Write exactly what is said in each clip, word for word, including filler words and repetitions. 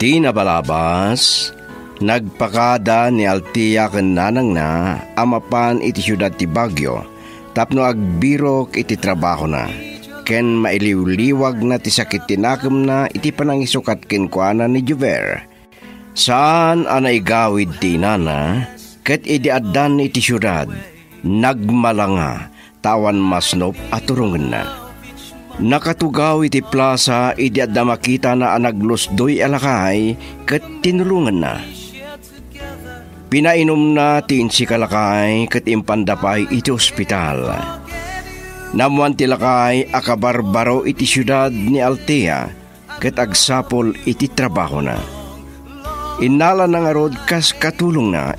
Ti nabalabas, nagpakada ni Althea ken nanangna a mapan iti siudad ti Baguio tapno agbirok iti trabahona, ken mailiwliwagna ti sakit ti nakemna iti panangisukat kenkuana ni Jover. Saan a naigawid ti inana, ket idi addan iti siudad, nagmalanga ta awan masnop a turongenna. Nakatugaw iti plasa idi adda makitana a naglusdoy a lakay ket tinulonganna. Pinainumna ti insika lakay ket impanda pay iti ospital. Naammoan ti lakay a kabarbaro iti siudad ni Althea ket agsapul iti trabahona. Innalana ngarud kas katulongna.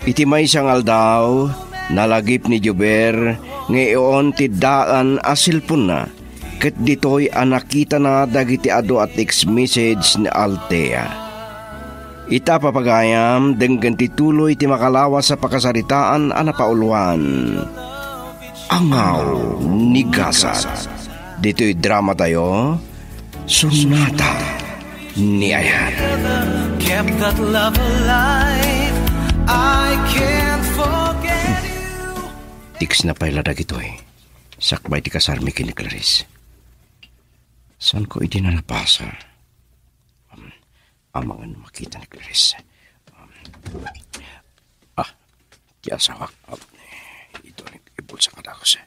Iti maysa nga aldaw, nalagip ni Jover nga ion ti daan a cellphone-na, ket ditoy a nakitana dagiti adu a text message ni Althea. Ita, papagayam, denggen ti tuloy ti makalawas a pakasaritaan a napauluan. Angaw ni Gasat. Ditoy drama tayo, Sonata ni Ayat. Kept that love alive. I can't forget you. Text-na pay la dagitoy sakbay ti kasarmi ken ni Clarice. Saan ko idi nabasa? Um, amangan makita ni Clarice. Um, ah, ti asawa. Um, ito, ibulsa ka dakos.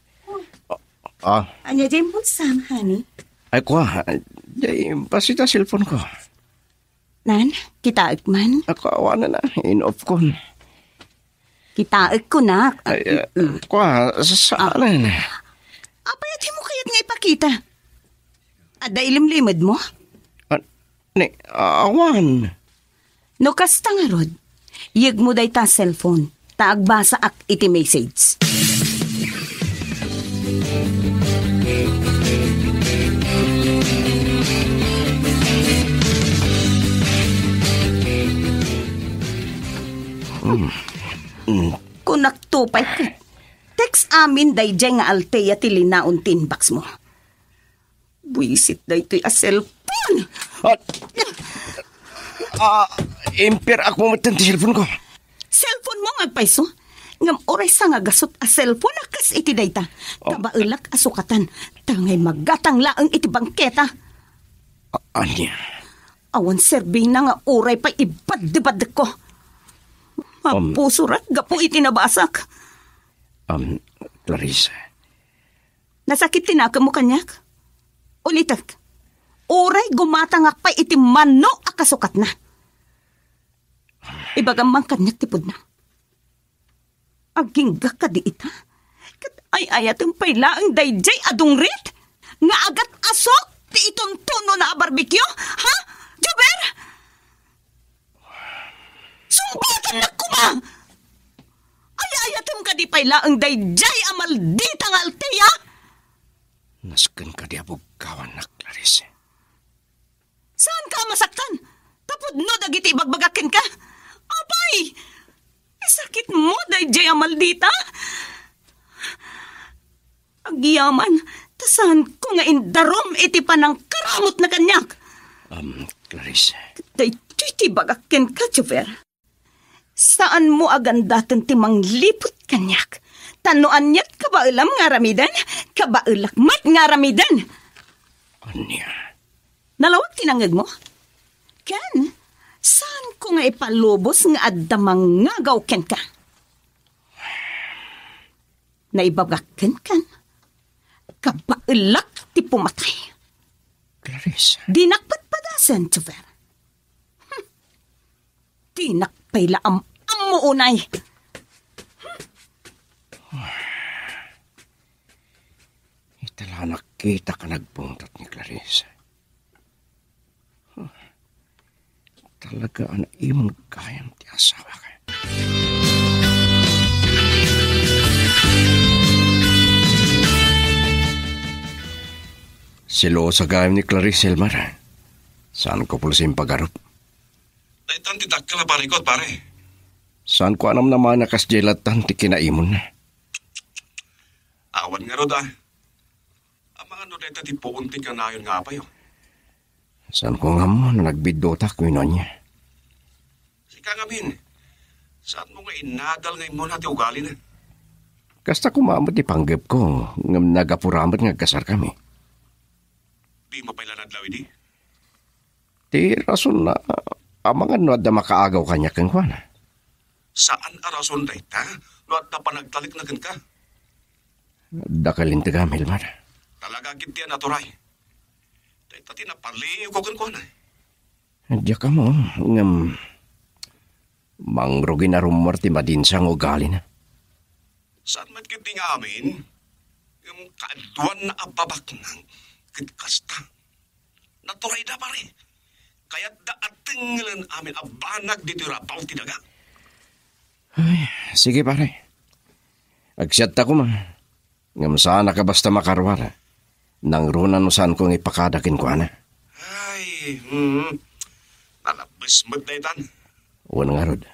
Ah, ah. Ania diay bulsam, honey? Ay, kua, diay, basita cellphone ko. Nan, kitaek man. Ako, awanen na, in-off ko. Kitaek ko, nak. Ay, ah, mm. Kua, sa-, saan? Apay, adi mo kayat nga ipakita? Adda ilimlimedmo? Ah, ni, ah, awan. No kasta ngarud, yegmo dayta cellphone, ta agbasaak iti message. Mm. Mm. Kunakto pay ket, text amin daydiay nga Althea ti linaon ti inbox mo. Buisit daytoy a cellphone! Ah, ah, imper-ak mo metten ti cellphone ko. Cellphone mo nga agpayso? Ngem uray sangagasut a cellphone a kas iti dayta. Oh. Kabaelak a sukatan, ta ngay magatang laeng iti bangketa. A-, ania? Awan serbina nga uray pay ibaddebaddekko. Um, mapusurak gapu iti nabasak. Um, Clarice, Nasakit ti nakemmo kaniak? Ulitek, uray gumatangak pay iti mano a kasukatna. Ibagam man kaniak ti pudno. Agingga kadi ita? Ket ay-ayatem pay laeng daydiay a dungrit nga agat-asok ti ituntunona a barbecue? Ha? Jover? Sungbatannak koma! Ay-ayatem kadi pay laeng daydiay a maldita nga Althea? Nasken kadi a buggawannak, Clarice. Saanka a masaktan? Ta pudno dagiti ibagbagak kenka. Apay! Isakitmo daydiay a maldita? Agyaman, ta saanko nga indarum iti panangkaramutna kaniak. Um, Clarice. Daytoy ti ibagak kenka, Jover. Saanmo a gandaten ti mangliput kaniak. Ta no aniat kabaelam nga aramiden, kabaelak met nga aramiden. Ania? Nalawag ti nangngegmo? Ken, saanko nga ipalubos nga adda mangngagaw kenka? Naibagak kenka, kabaelak ti pumatay. Clarissa. Dinak patpadasen, Jover. Hmm. Dinak pay la am-ammo unay. Ita la nakkitak a nagbungtot ni Clarissa. Talaga a naimon gayam ti asawak. Selosa gayam ni Clarice, Elmar. Saanko pulsin pagarup. Daytan ti dakkel a parikut, pare. Saanko a namnama a kasdiay lattan ti kinaimonna. Awan ngarud, a. Amangan no dayta ti puon ti kanayon nga apayo. Saanko nga ammo no nagbiddutak wenno ania. Sika ngamin, saanmo nga inadal nga immuna ti ugalina? Kasta koma met ti panggepko, ngem nagapura met nga agkasarkami. Dimo pay la nadlaw idi? Ti rasonna, amangan no adda makaagaw kaniak kenkuana. Saan a rason dayta no adda panagtalekna kenka? Adda kalintegam, Elmer. Talaga ketdi a naturay. Dayta ti napaliiwko kenkuana. Diak ammo, ngem mangrugin a rummuar ti madinsa nga ugalina. Saan met ketdi nga amin, ngem kaaduanna a babaknang ket kasta. Naturayda, pare. Kayatda a dengngelen amin a banag ditoy rabaw ti daga. Ay, sige, pare. Agsiatta koma. Ngem saanak a basta makaruar. Nangruna no saanko nga ipakada kenkuana. Ay, hmm. Nalabbes met daytan. Wen ngarud.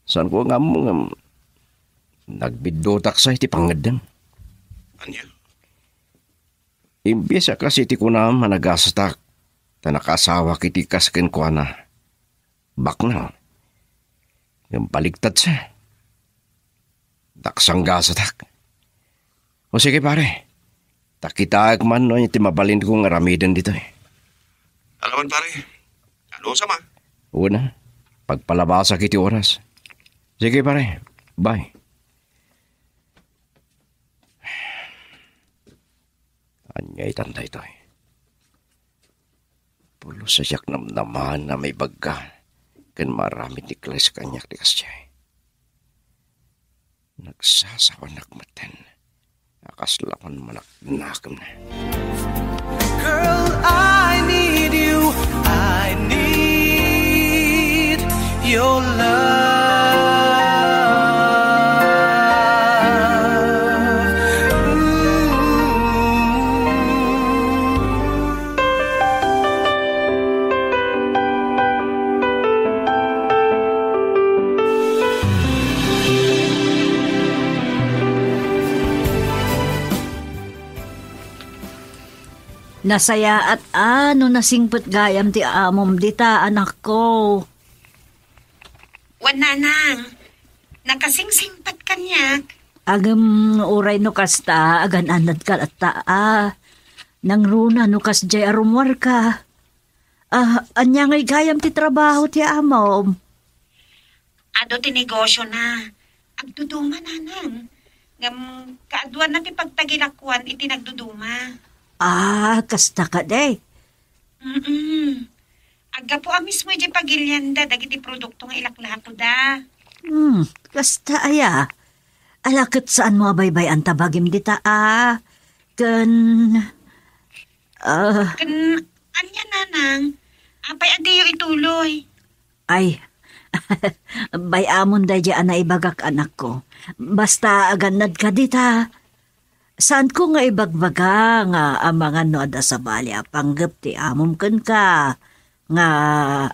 Saanko nga ammo ngem nagbiddutak sa iti pangngeddeng. Ania? Imbes a kas iti kunam a nagasatak, ta nakaasawak iti kas kenkuana, baknang. Ngem baliktadsa. Daksang gasatak. O sige, pare. Ta kitaek man no iti mabalinko nga aramiden ditoy. Alawan, pare. Ano sa ma? Una, pagpalabasak iti oras. Sige, pare. Bye. Ania itan daytoy? Pulos a siak namnamaen a maibagga ken maaramid ni Clarice kaniak ti kasdiay. Nagsasawanak metten a kasla kon manaknakemna. Girl, I need you. I need your love. Ooh. Nasayaat a no nasingpet gayam ti amom dita, anakko. Wen, nanang, nakasingsingpet kaniak. Agem, uray no kasta, agan-anadka latta a. Nangruna no kasdiay a rummuarka. Ah, ania ngay gayam ti trabaho ti amom? Adu ti negosiona. Agduduma, nanang. Ngem kaaduanna ti pagtagilakuan iti nagduduma. Ah, kasta kadi? Mm-mm. Aggapu a mismo idiay pagilianda dagiti produkto nga ilaklakoda. Hmm, kasta aya. Ala ket saanmo a baybay-an ta bagim dita a? Ken, ah, Ken ania, nanang? Apay a diyo ituloy? Ay, bay-amon daydiay a naibagak, anakko. Basta agannadka dita. Saanko nga ibagbaga nga amangan no adda sabali a panggep ti amom kenka, nga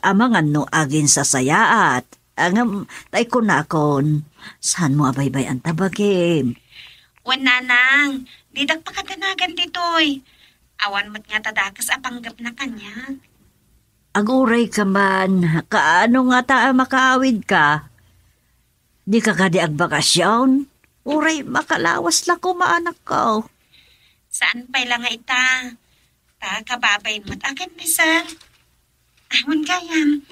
amangan no aginsasayaat. Ngem, tay kunakon, saanmo a baybay-an ta bagim? Wen, nanang, didak pakadanagan ditoy. Awan met ngata dakes a panggepna kaniak. Aguray ka man, kaano ngata a makaawidka? Dika kadi agbakasion? Uray makalawas la koma, anakko. Saan pay la nga ita? Ta kababay met a ken ni sir. Awan gayam.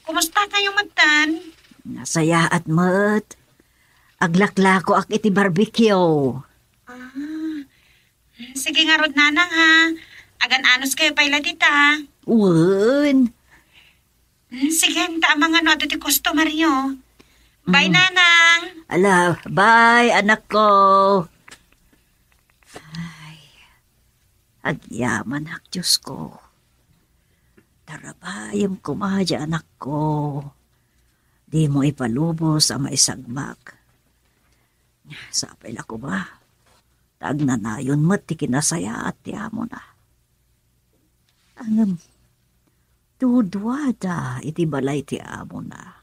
Kumusta kayo metten? Nasayaat met. Aglaklakoak iti barbecue. Ah. Sige ngarud, nanang, ha. Agan-anos kayo pay la dita. Wen. Hmm, sige, ta amangan no adu ti customeryo. Bye, mm, nanang. Ala, bye, anakko. Ay, agyamanak, Diosko. Tarabayem koma diay anakko. Dimo ipalubos a maisagmak. Sapay la koma. Ta agnanayon met ti kinasayaat ti amona. Ngem, duduada iti balay ti amona.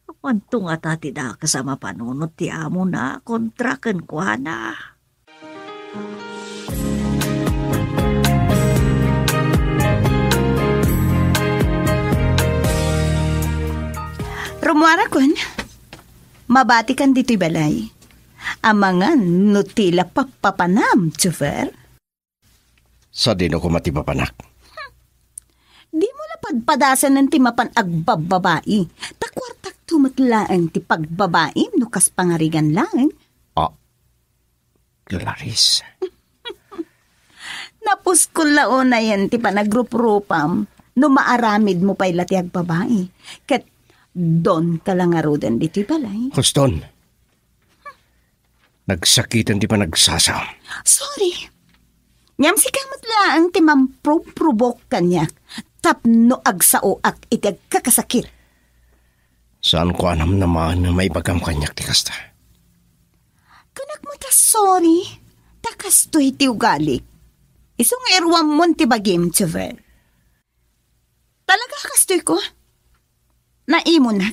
Awanto ngata ti dakes a mapanunot ti amona kontra kenkuana. Rummuarakon, mabatikan ditoy balay. Amangan no ti la pappapanam, chauffeur? Sadino koma ti papanak? Dimo la padpadasanen ti mapan agbabbabai. Ta kuartakto met laeng ti pagbabaim no kas pangarigan laeng. Ah, Clarice. Napuskol la unayen ti panagruprupam no maaramidmo pay la ti agbabai. Ket donka la ngaruden ditoy balay. Huston. Nagsakiten ti panagsasao. Sorry. Ngem sika met laeng ti mamprobprobok kaniak tapno agsaoak iti agkakasakit. Saanko a namnamaen no maibagam kaniak ti kasta. Kunak met a sorry, ta kastoy ti ugalik. Isu nga iruammon ti bagim, chauffeur. Talaga kastoy ko? Naimunak?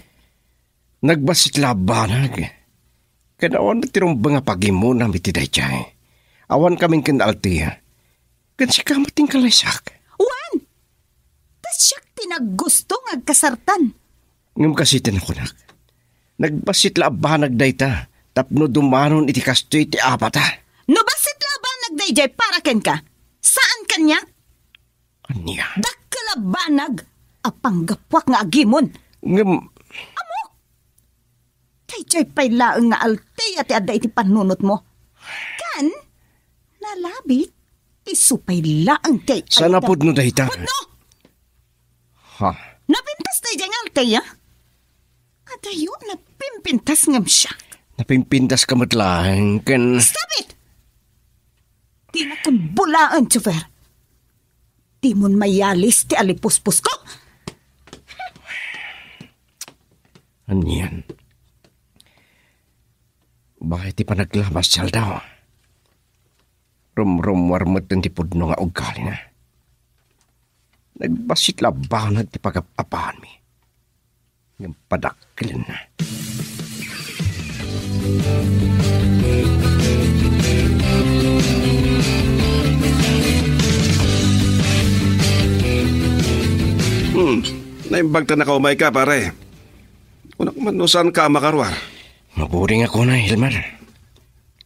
Nagbassit la a banag. Ken awan ti rumbeng a pagimonam iti daydiay. Awan kamin ken Althea. Ken sika met ti inkalaysak. Wen! Ta siak ti naggusto nga agkasartan. Ngem kastoy ti nakunak. Nagbassit la a banag dayta tapno dumanon iti kastoy ti apata. No bassit la a banag daydiay para kenka, saan kaniak? Ania? Dakkel a banag a panggapuak nga agimon. Ngem Ammok! Daydiay pay laeng nga Althea ti adda iti pannunotmo. Ken, nalabit, isu pay laeng ti ay-, Saan a pudno dayta? Pudno! Ha? Napintas daydiay nga Althea? Adayo, napimpintas ngem siak. Napimpintaska met laeng, ken Stop it! Dinakon bulaen, chauffeur. Dimon mayalis ti alipuspusko. Anian? Baket ti panaglabas ti aldaw. Rumrummuar metten ti pudno nga ugalina. Nagbassit la a banag ti pagap-apaanmi. Ngem padakkelenna. Hmm, naimbag ta nakaumayka, pare. Kunak man no saanka a makaruar. Maburing a kunay, Elmer.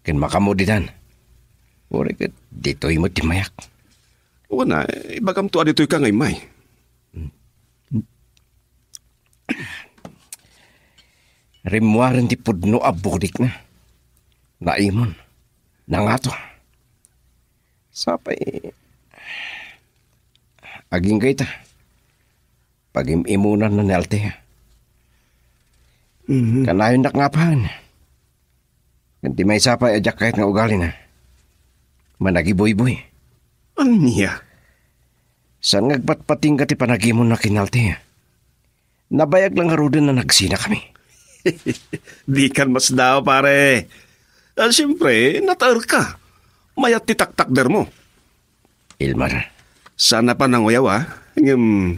Ken makamuditan. Uray ket ditoy met ti mayak. Wen a, ibagamto a ditoyka nga immay. Rimmuaren ti pudno a budikna. Naimon. Nangato. Sapay, agingga ita. Pagim-imonanna ni Althea. Mhm. Kanayonnak nga apaen. Ken ti maysa pay a diak kayat nga ugalina, managibuybuy. Ania? Saan nga agpatpatingga ti panagimonna ken Althea? Nabayag la ngaruden a nagsinakami. Dikan masdaaw, pare. Ah, siempre, nataerka. Mayat ti taktakdermo. Elmer. Saan a pananguyaw, a. Ngem,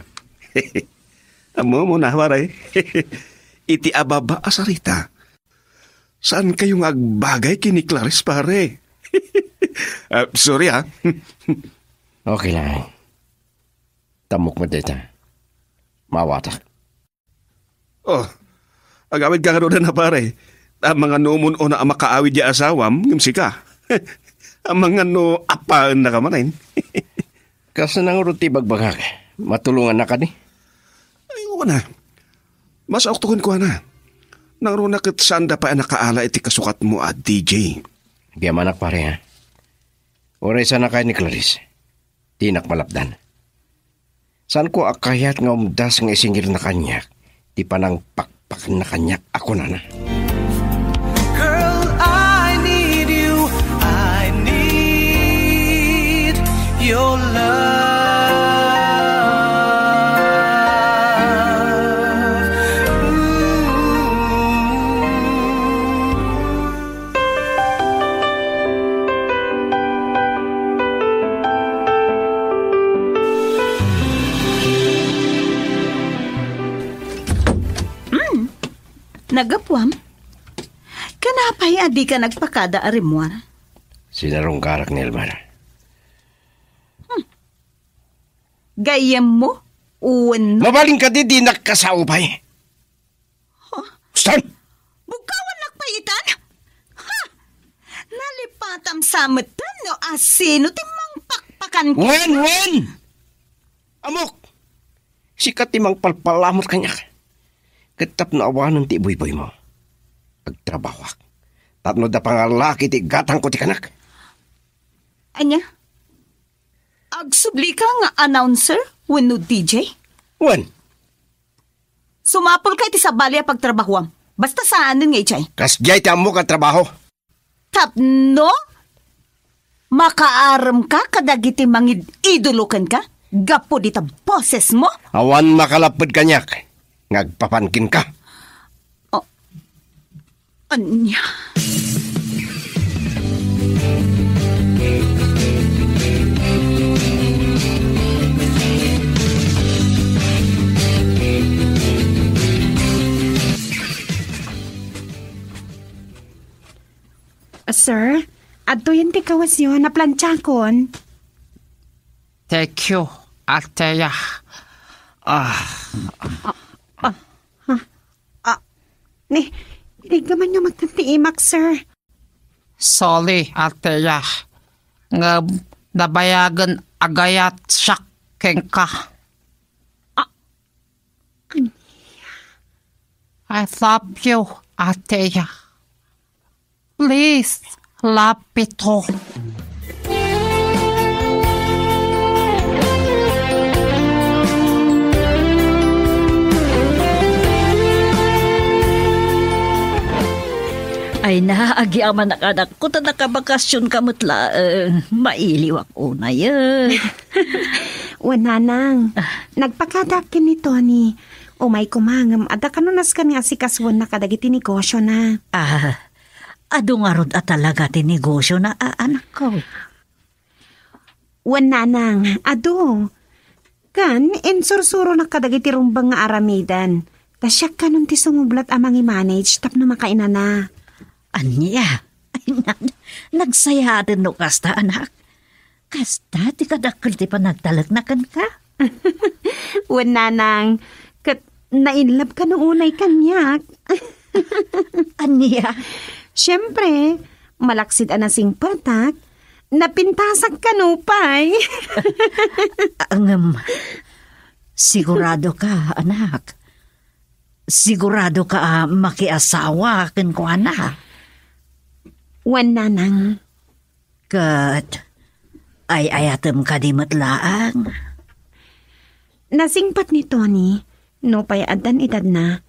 ammom, pare. Iti ababa a sarita, saankayo nga agbagay ken ni Clarice, pare. Ah, sorry, a. Okay lang. Tammok met dayta. Maawatak. Oh, agawidka ngaruden, pare. Amangan no umuna a makaawid ti asawam, ngem sika. Amangan no apaennaka manen. Kasano ngarud ti ibagbagak? Matulongannak kadi? Ay, wen a. Masaokto kenkuana. Nangruna ket saanda pay a nakaala iti kasukatmo a D J. Agyamanak, pare, a. Uray saan a kayat ni Clarice, dinak malapdan. Saanko a kayat nga umdas nga isingirna kaniak ti panangpakpakanna kaniak a kunana. Girl, I need you. I need your love. Ooh. Hmm. Naggapuam? Kanapay a dika nagpakada a rimmuar? Sinarunggarak ni Elmer. Hmm. Gayyemmo wenno? Mabalin kadi, dinak kasao pay. Stan! Bugkawannak pay itan? Ha! Nalipatam sa metten no asino ti mangpakpakan ken Wen, wen! Ammok! Sika ti mangpalpalamut kaniak. Ket tapno awanen ti ibuybuymo, agtrabahoak. Tapno da pangallaki ti gatangko ti kanak. Ania? Agsublika nga announcer wenno D J? Wen. Sumapulka iti sabali a pagtrabahoam. Basta saanen nga idiay. Kasdiay ti ammok a trabaho. Tapno makaaremka kadagiti mangid-idolo kenka gapu dita bosesmo? Awan makalapped kaniak nga agpapan kenka. Oh, ania? Sir, adtoyen ti kawesyo, naplantsaakon. Thank you, Althea. Ah. Ah, ah, ah, ni, inigamanyo met ti imak, sir. Sorry, Althea. Ngem nabayagen agayat siak kenka. Ah, ania? I love you, Althea. Please, lapito. Ay na, agyamanak, anakko, ta nakabakasionka met laeng. Mailiwak unay, eh. Wen, nanang, nagpakadaak ken ni Tony. Umay koma ngem adda kano nasken nga asikasuenna kadagiti negosiona. Ah, adu ngarud a talaga ti negosiona, a, anakko? Wen, nanang, adu. Ken insursuronak kadagiti rumbeng nga aramiden. Ta siak kanon ti sumublat a mangi-manage tapno makainana. Ania? Ay, na-, nagsayaaten no kasta, anak. Kasta ti kadakkel ti panagtalekna kenka. Wen, nanang, ket nainlove kano unay kaniak. Ania? Siempre, malaksid a nasingpetak, napintasak kano pay. Ngem, sigurado ka, anak? Sigurado ka a makiasawa kenkuana? Wen, nanang. Ket ay-ayatem kadi met laeng? Nasingpet ni Tony, nupay addan edadna,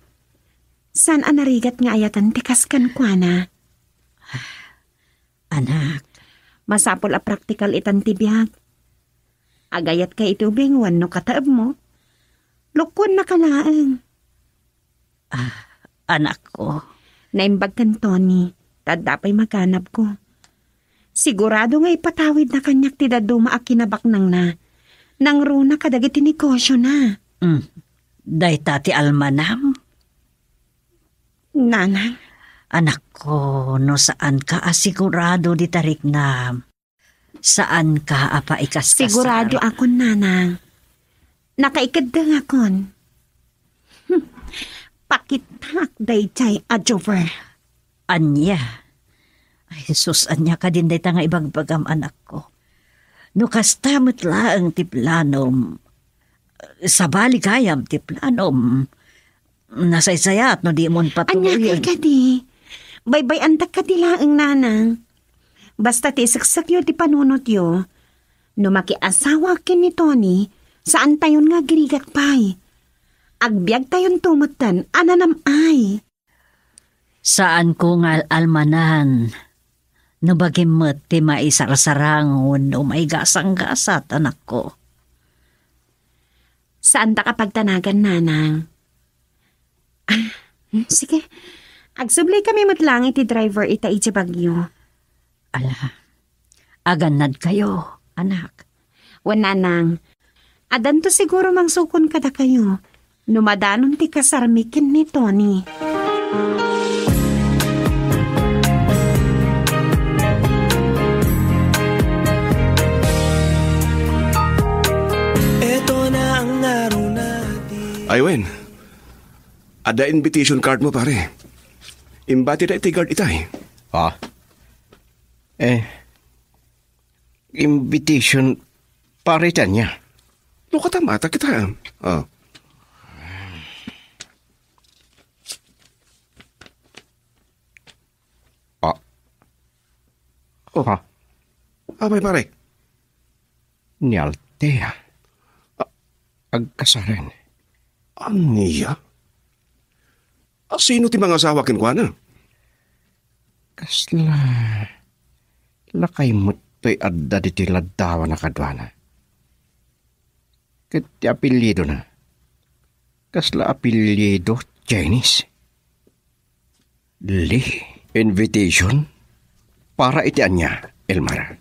saan a narigat nga ayaten ti kas kenkuana. Anak. Masapul a praktikal itan ti biag. Agayatka iti ubing wenno kataebmo. Lukkuennaka laeng. Ah, anakko. Naimbag ken Tony, ta adda pay maganabko. Sigurado nga ipatawidna kaniak ti dadduma a kinabaknangna. Nangruna kadagiti negosiona. Mm. Dayta ti almanam? Nanang. Anakko, no saanka a sigurado dita riknam, saanka a paikaskas. Sigurado akon, nanang. Nakaikeddeng akon. Hmm. Pakitak daydiay a Jover. Ania? Ay, sus, ania kadin dayta nga ibagbagam, anakko? No kasta met laeng ti planom, sabali gayam ti planom, nasaysayaat no dimon patuloyen. Ania kadi? Baybay-antak kadi laeng, nanang. Basta ti iseksekyo ti panunotyo, no makiasawa ken ni Tony, saantayon nga agrigat pay. Agbiagtayonto metten a nanam-ay. Saanko nga al-almanan no bagim met ti maisarsarang wenno maigasanggasat, anakko. Saandak a pagtanagan, nanang. Ah, hmm, sige. Agsubli kami met laeng iti driver ita iti bagyo. Ala, agannadkayo, anak. Wen, nanang, addanto siguro mangsukon kadakayo no madanon ti kasarmi ken ni Tony. Eto na ang aruna. Ay, wen. Adda invitation card mo, pare. Imbatida iti guard itay. Ah? Eh, invitation para iti ania? Lukatam, ata kita. Ah. Ah. Oh. Ha? Apay, pare? Ni Althea. A-, agkasaren. Ania? A, sino ti mangasawa kenkuana? Kasla lakay met toy adda ditoy laddawan a kaduana. Ket ti apelyidona, kasla apelyido Chinese. Lee. Invitation? Para iti ania, Elmer?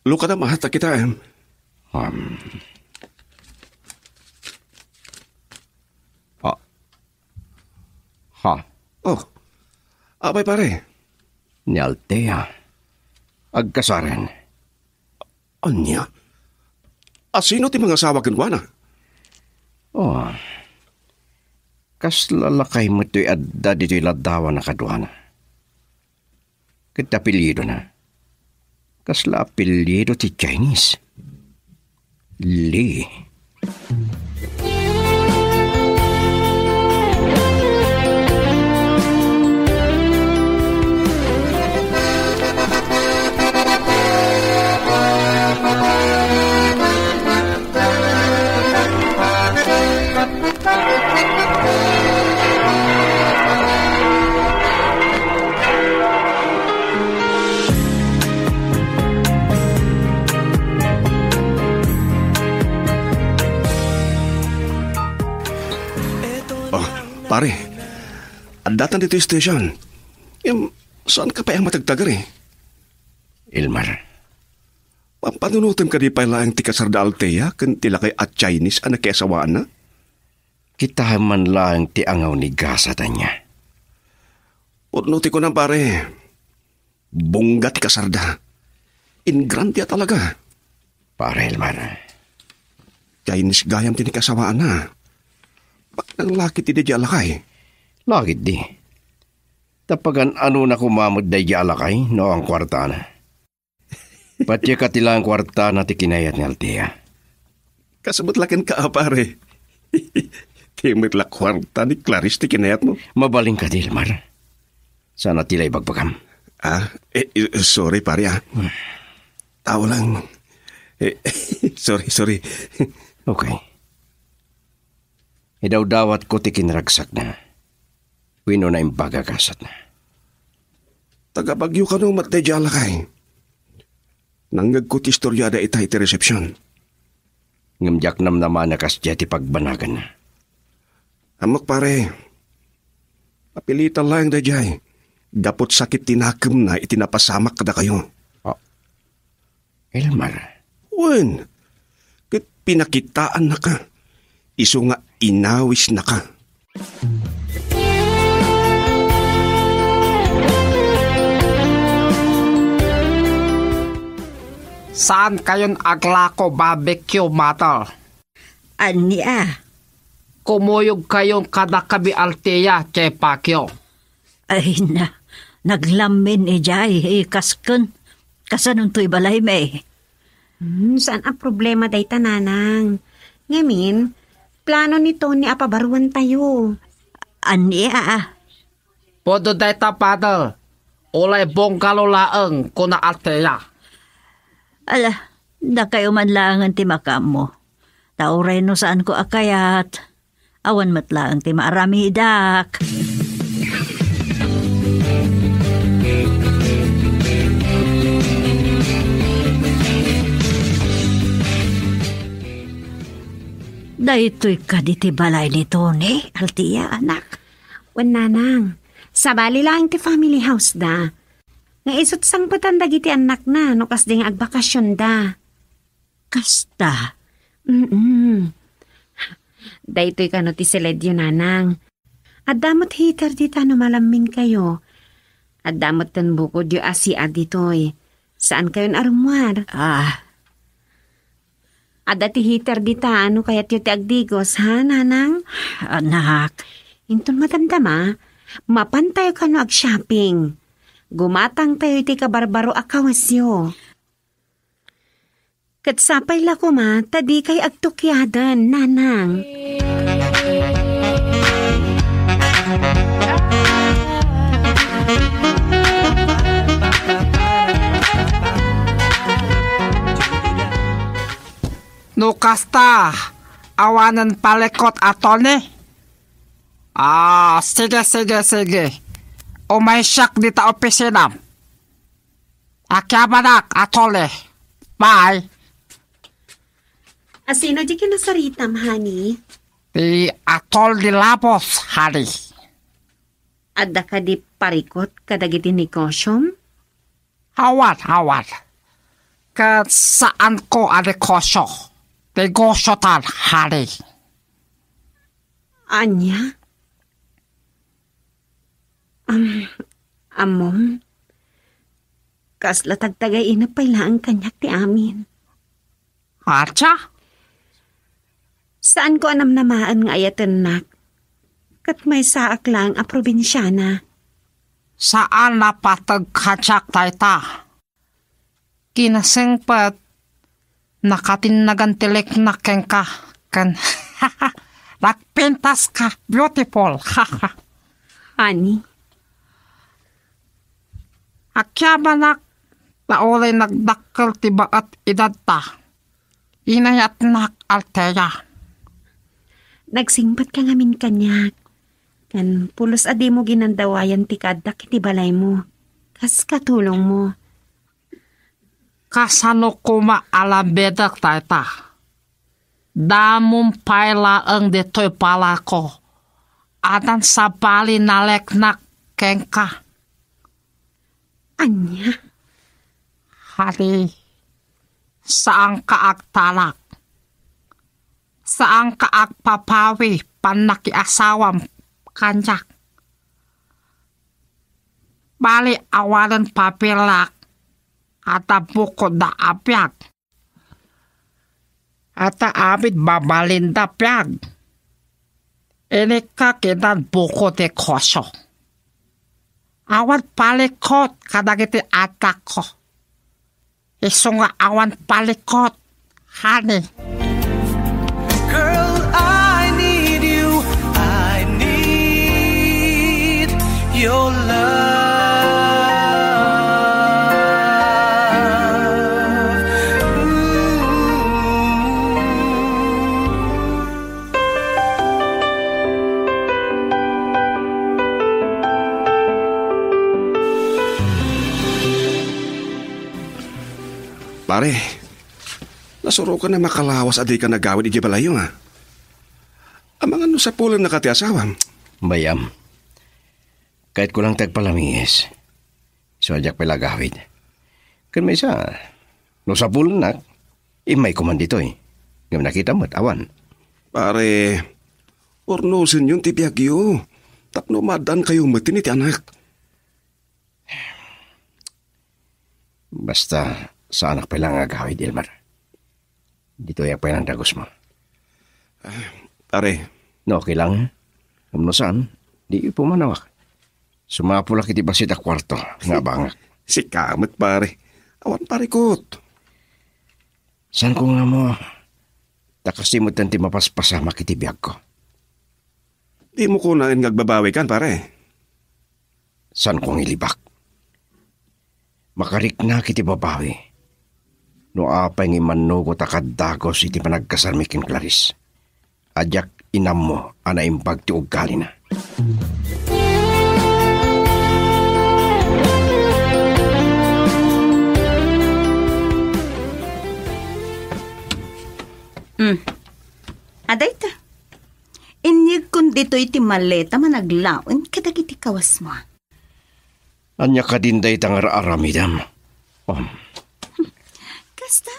Lukatam, ata kita, em. Um. Ah. Ha? Oh. Apay, pare? Ni Althea. Agkasaren. Ania? A, sino ti mangasawa kenkuana? Oh. Kasla lakay met toy adda ditoy laddawan a kaduana. Ket ti apelyidona, kasla apelyido ti Chinese. Lee. Oh, pare, addatan ditoy station. Ngem, saanka pay a matagtagari? Elmer. Pampanunotem kadi pay laeng ti kasarda Althea ken ti lakay a Chinese a nakiasawaanna? Kitaem man laeng ti angaw ni gasat ania. Pudno ti kunam, pare. Bongga ti kasarda. Ingrande a talaga. Pare Elmer. Chinese gayam ti nakiasawaanna. Baknang la ketdi daydiay a lakay. La ketdi. Ta pagan-anona koma met daydiay a lakay no awan kuartana. Patiekan ti laeng kuartana ti kinayat ni Althea. Kasano met la kenka, a, pare? Ti met la kuarta ni Clarice ti kinayatmo? Mabalin kadi, Elmer? Saan a ti la ibagbagam? Ah, eh, eh, sorry, pare, ah. Hmm. Tao lang. Eh, sorry, sorry. Okay. Idawdawatko ti kinaragsakna wenno naimbag a gasatna. Taga Baguio kano met daydiay a lakay? Nangngegko ti istoriada ita iti resepsion. Ngem diak namnama a kasdiay ti pagbanaganna. Ammok, pare. Napilitan laeng daydiay gapu ta sakit ti nakemna iti napasamak kadakayo. Ah, Elmer. Wen, ket pinakitaannaka, isu nga inawisnaka. Saankayon aglako barbecue, mother? Ania? Kumuyogkayon kadakami Althea, Che Pacquiao. Ay na, naglammin idiay, eh, kasken. Kasanonto ibalaymi? Hmm, saan a problema dayta, nanang. Ngamin, plano ni Tony a pabaruentayo. Ania, a? Pudno dayta, father. Ulay bungalow laeng, kuna Althea. Ala, dakayo man laengen ti makaammo. Ta uray no saanko a kayat, awan met laeng ti maaramidak. Daytoy kadi ti balay ni Tony, Althea, anak? Wen, nanang. Sabali laeng ti family house da. Nga isu't sangpetan dagiti annakna no kasdi nga agbakasionda. Kasta? Mm-mm. Daytoy kano ti siledyo, nanang. Adda met heater dita no malamminkayo. Adda metten bukodyo a C R ditoy. Saankayon a rummuar. Ah. Adda ti heater dita no kayatyo ti agdigos, ha, nanang? Anak, Inton madamdama, mapantayo kano ag-shopping. Gumatangtayo iti kabarbaro a kawasyo. Ket sapay la koma ta dikay agtukiaden, Nanang. No kasta, awanen palikot a Tony? Ah, sige, sige, sige. Umaysiak dita opisinam. Akiabanak, atole. Bye. Asino di kinasaritam, honey? Ti Atol di Labos, honey. Adda kadi parikot kadagiti negosiom? Awan, awan. Ket saanko a negosio. Negosiotan, honey. Ania? Am, ammom, kasla tagtagainep pay laeng kaniak ti amin. Acha? Saanko a namnamaen nga ayatennak, ket maysaak laeng a probinsiana. Saan a pateg kaniak dayta. Kinasengpet, nakatinnagan ti leknak kenka, ken nagpintaska, beautiful. Honey? Akiabanak, ta uray nagdakkel ti baet edadta. Inayatnak, Althea. Nagsingpetka ngamin kaniak, ken pulos a dimo ginandawayan ti kaaddak iti balaymo, kas katulongmo. Kasano koma a lambedek dayta? Damom pay laeng ditoy balako. Addan sabali naleknak kenka. Ania? Honey, saanka agtalak. Saanka agpapawi pannakiasawam kaniak. Bali, awanen papelak, adda bukodda a biag. Adda amin mabalinda biag. Inikka kinan buko ti koso. Awan palikot kadagiti addakko. Isu nga awan palikot, honey. Girl, I need you. I need your love. Ooh. Pare, nasurokan a makalawas a dika nagawid idiay balayyo, a? Amangan no sapulennaka ti asawam. Bay-am. Kayatko lang ti agpalamiis. Isu a diak pay la agawid. Ken maysa, no sapulennak, immayko man ditoy. Ngem nakitam met, awan. Pare, urnosenyon ti biagyo tapno maaddaankayo metten iti anak. Basta, saanak pay la nga agawid, Elmer. Ditoyak pay lang dagusmo. Ah, pare. No, okay lang. Ngem no saan, di pumanawak. Sumapulak iti bassit a kuarto nga abangak. Sika met, pare. Awan parikot. Saanko nga ammo, ta kastoy metten ti mapaspasamak iti biagko. Dimo kunaen nga agbabawikan, pare? Saanko nga ilibak. Makariknak iti babawi no apay nga immannugot a kaddagus iti panagkasarmi ken Clarice a diak inammo a naimbag ti ugalina. Hmm. Adayta. Inyegkon ditoy ti maletam a naglawen kadagiti kawasmo. Ania kadin dayta nga ar-aramidem? Um. Kasta,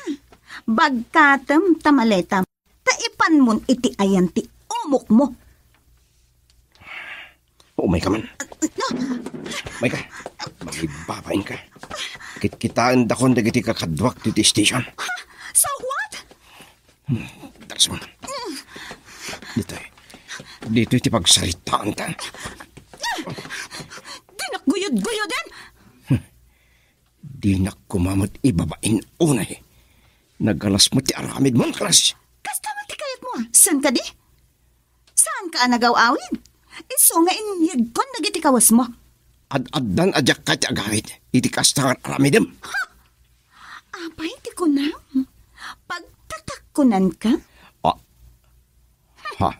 bagkatem ta maletam, ta ipanmon iti ayan ti umokmo. Umayka man. No. Umayka. Mangibabainka. Kitkitaendakon dagiti kakaduak ditoy station. So what? Hmm, Darson. Ditoy. Ditoy ti pagsaritaanta. Dinak guyod-guyoden! Dinak koma met ibabain unay. Nagalas met ti aramidmo, Nicolas. Kasta met ti kayatmo, a? Saan kadi? Saanka a nagaw-awid? Isu nga inyegkon dagiti kawesmo. Ad-addan a diak kayat ti agawid iti kasta nga aramidem. Ha? Apay ti kunam? Pagtatakkunanka? Ah. Ha?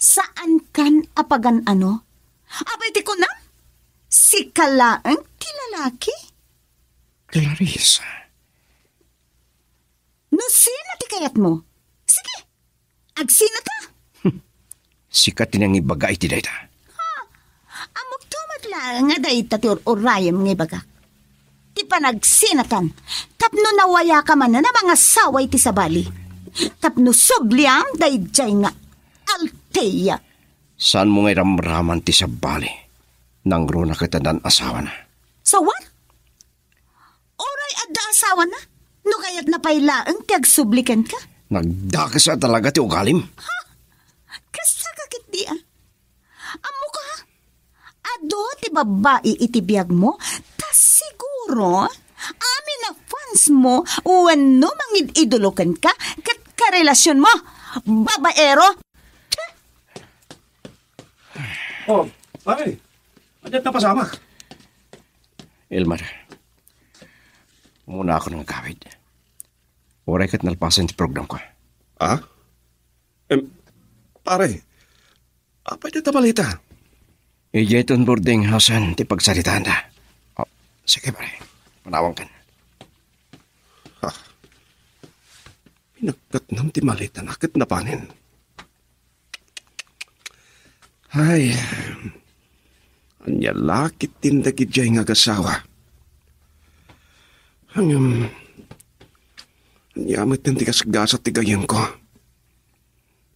Saankan a pagan-ano? Apay ti kunam? Sika laeng ti lalaki? Clarissa. No sino ti kayatmo? Sige, agsinata. Sika ti nangibaga iti dayta. Ha? Ammokto met laeng nga dayta ti ur-urayem nga ibagak. Ti panagsinatan, tapno nawayaka manen a mangasawa iti sabali. Tapno subliam daydiay nga altea. Saanmo nga iramraman ti sabali? Nangruna ket addan asawana. Sawan? Uray adda asawana? No kayatna pay laeng ti agsubli kenka? Nagdakes a talaga ti ugalim. Ha? Kasta ka ketdi, a? Ammoka, a? Adu ti babbai iti biagmo, ta siguro, amin a fansmo wenno mangid-idolo kenka ket karelasionmo. Babaero! Oh, pare. Ania ti napasamak? Elmer, umuna ako nga agawid. Uray ket nalpasen ti programko. Ah? Em, pare, apay dayta maleta? Idiay onboarding house-en ti pagsaritaanda. Oh, sige, pare. Manawankan. Ha? Pinagkatnam ti maletana ket napanen. Ay, ania la ketdin dagidiay nga agasawa? Ngem, ania met ti gasgasat ti gayyemko?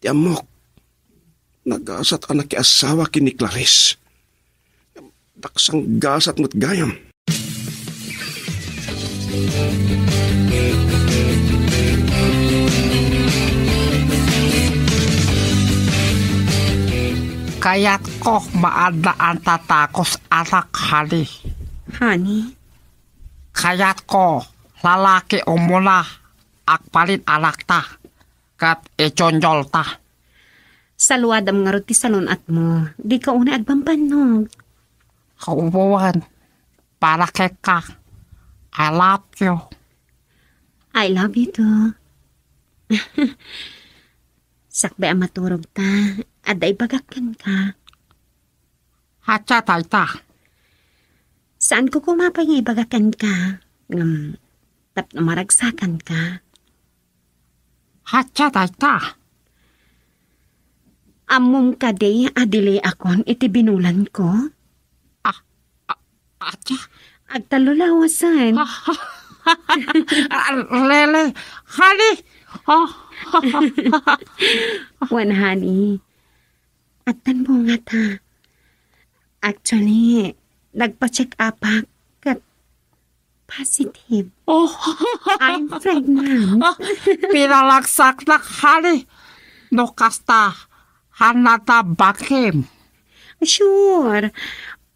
Ti ammok, nagasat a nakiasawa ken ni Clarice. Daksang gasat met gayam. Kayatko maadda a tatakos, anak, honey. Honey? Kayatko lalaki umuna agbalin anakta ket ijunjolta. Saluadam ngarud ti salun-atmo. Dika unay agbambannog. Wen, para kenka, I love you. I love you too. Sakbay a maturogta, adda ibagak kenka. Ania dayta? Saanko koma pay nga ibaga kenka, ngem tapno maragsakanka. Ania dayta? Ammom kadi a diliakon iti binulanko? Ah, ah, ania? Agtallo lawasen. Ah, ah, ah, really? Honey? Ah. Wen, honey. Addan bungata. Actually, nagpa-check-upak ket positive. Oh. I'm pregnant. Ah, pinalagsaknak, honey. No kasta, hanata bakim. Sure.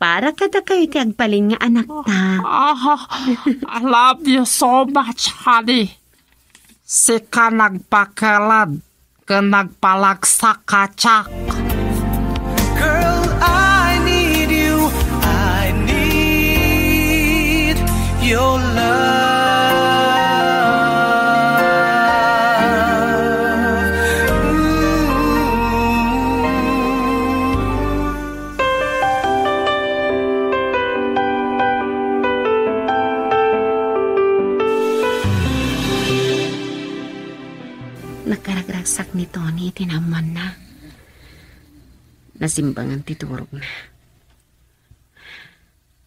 Para kadakayo ti agbalin nga anakta. Ah, I love you so much, honey. Sika nagpakeled ken nagpalagsak kaniak. Girl, I need you. I need your love. Ooh. Nakaragragsak ni Tony iti naammoanna. Nasimbangan ti turogna.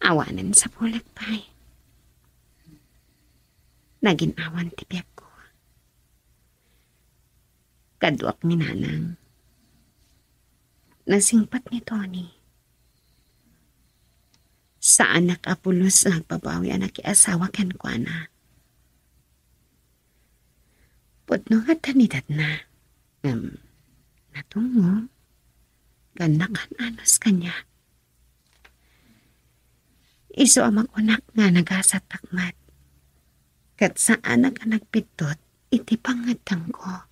Awanen sapulek pay. Nagin-awan ti biagko. Kaduak ni Nanang. Nasingpet ni Tony. Saanak a pulos nga agbabawi a nakiasawa kenkuana. Pudno ngata ni tatna. Ngem, natungngo. ken nakan-anos kaniak. Isu a makunak nga nagasattak met, ket saanak a nagbiddut iti pangngeddengko.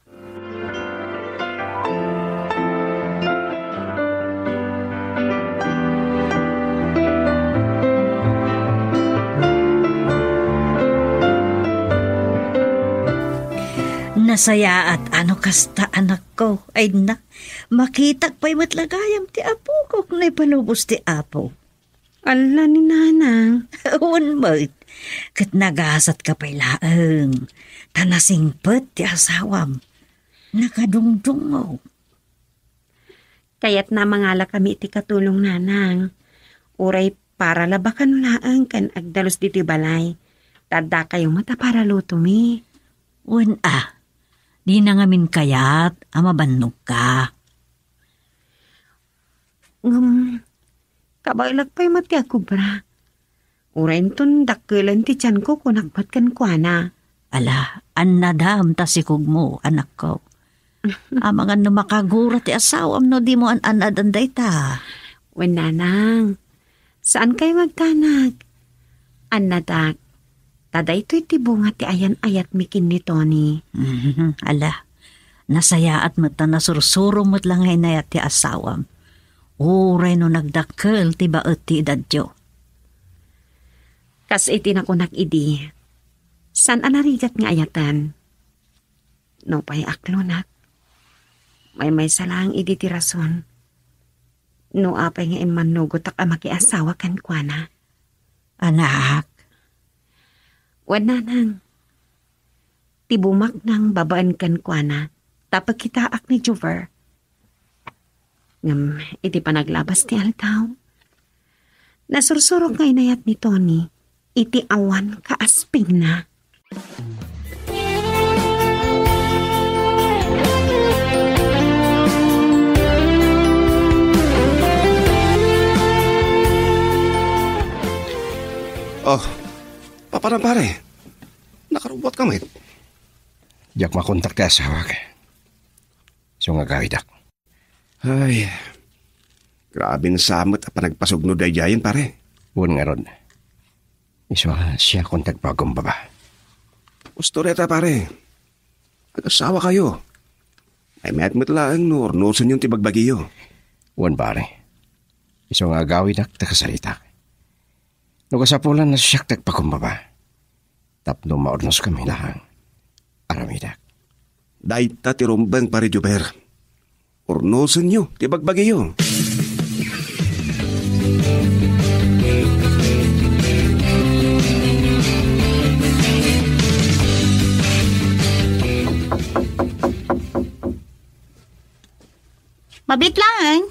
Nasayaat a no kasta, anakko, ay na, makitak pay met la gayam ti apokok no ipalubos ti Apo. Alla ni nanang. Wen met, ket nagasatka pay laeng, ta nasingpet ti asawam. Nakadungdungngo. Kayatna a mangalakami iti katulong, nanang. Uray para la bakano laeng ken agdalus ditoy balay. Ta addakayo met a paralutomi. Wen a, dina ngamin kayat a mabannogka. Ngem, kabaelak pay met ti agkubra. Uray inton dakkelen ti tianko, kunak met kenkuana. Ala, annadam ta sikogmo, anakko. Amangan no makagura ti asawam no dimo an-annadan dayta. Wen, nanang, saankayo nga agdanag. Annadak, ta daytoy ti bunga ti ayan-ayatmi ken ni Tony. Mhm, ala, nasayaat met ta nasursuro met la nga inayat ti asawam. Uray no nagdakkel ti baet ti edadyo. Kas iti nakunak idi, saan a narigat nga ayaten. Nupay aklonak, maymaysa laeng idi ti rason no apay nga immannugotak a makiasawa kenkuana. Anak. Wen, nanang, ti bumaknang babaen kenkuana, ta pekitaak ni Jover. Ngem iti panaglabas ti aldaw, nasursurok nga inayat ni Tony iti awan kaaspingna. Oh, papanam, pare? Nakarubbuatka met? Diak makontak ti asawak. Isu nga agawidak. Ay, grabe sa met a panagpasugno daydiayen, pare. Wen ngarud. Isu a siakon ti agpakumbaba. Husto dayta, pare. Agasawakayo. Maymayat met laeng no urnosenyon ti bagbagiyo. Wen, pare. Isu nga agawidak ta kasaritak. No kasapulan a siak ti agpakumbaba, tapno maurnoskami laeng, aramidak. Dayta ti rumbeng, pare Jover. Urnosenyo ti bagbagiyo. Mabit laeng.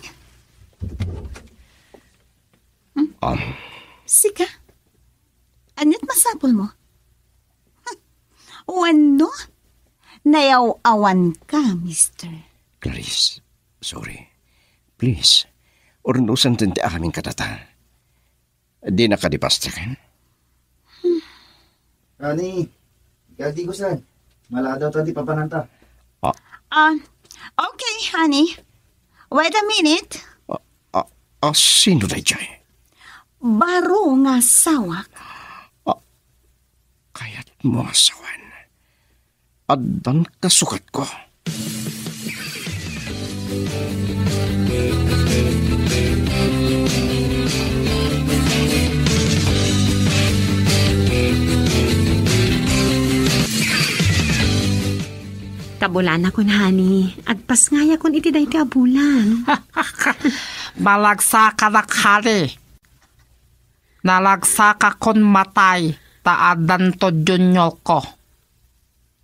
Hmm? Ah. Sika? Aniat masapulmo? Wenno, nayaw-awanka, mister. Clarice, sorry. Please, urnosen ti amin kadata. Dina kadi pastaken? Honey, kadi gusan. Maladaw ta di papananta. Ah. Ah, okay, honey. Wait a minute. Ah, ah, ah, sino daydiay? Baro nga asawak. Ah, kayatmo a sawen. Addan kasukatko. Kabulanakon, honey. Agpasngayakon iti daytoy a bulan. Nalagsakanak, honey. Nalagsakakon matay ta addanto juniorko.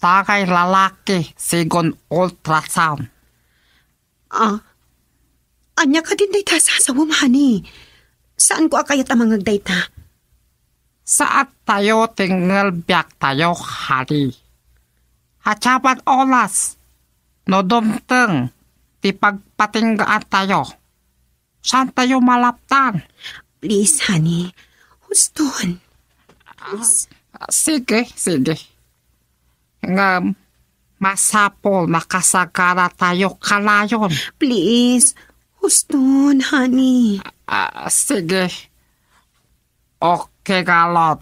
Tangay lalaki, sigun ultrasound. Ah, ania kadin dayta a sasawem, honey? Saanko a kayat a mangngeg dayta. Saattayo ti ngel biagtayo, honey. Achapan oras, no dumteng ti pagpatinggaantayo. Saantayo malaptan? Please, honey. Huston. Ah, sige, sige. Ngem, masapul a kasagaratayo kanayon. Please, Puston, honey. Ah, sige. Okay, ngarud.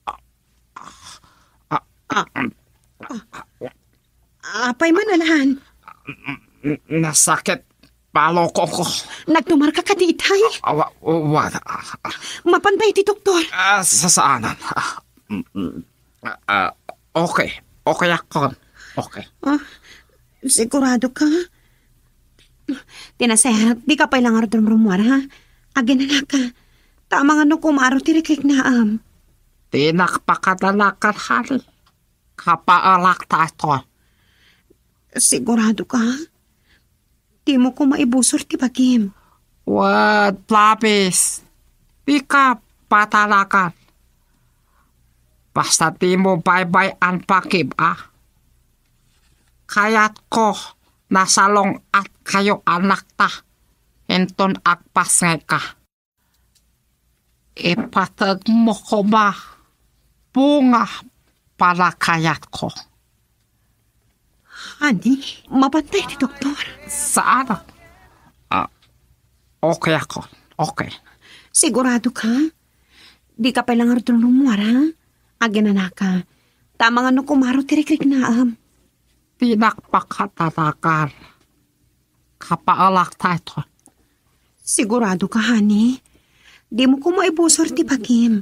Ah, ah, Apay man, Alan? Nasakit balukongko. Nagtumarka kadi itay? Ah, wa-, wa-, ah, ah. Mapantay ti doktor. Ah, sa-, saanan. Ah, mm, mm. Ah, ah, okay. Okay ako. Okay. Ah, sigurado ka? Ti nasayaat, dika pay la ngarud rumrumuar, ha? Aginanaka. Ta amangan no kumaro ti rikriknaam. Dinak pakadalakan, honey. Kapaelak daytoy. Sigurado ka? Dimo koma ibusor ti bagim. Wen, promise. Dika patalakan. Basta dimo baybay-an bagim, a. Kayatko, nasalung-atkayo, anakta. Inton agpasngayka. Ipategmo koma bunga panakayatko. Honey, mapantay ti doktor? Saan? Ah, okay ako. Okay. Sigurado ka? Dika pay la ngarud rumrumuar, ha? Aginanaka. Ta amangan no kumaro ti rikriknaam. Dinak pakadalakan. Kapaelak daytoy. Sigurado ka, honey? Dimo koma ibusor ti bagim.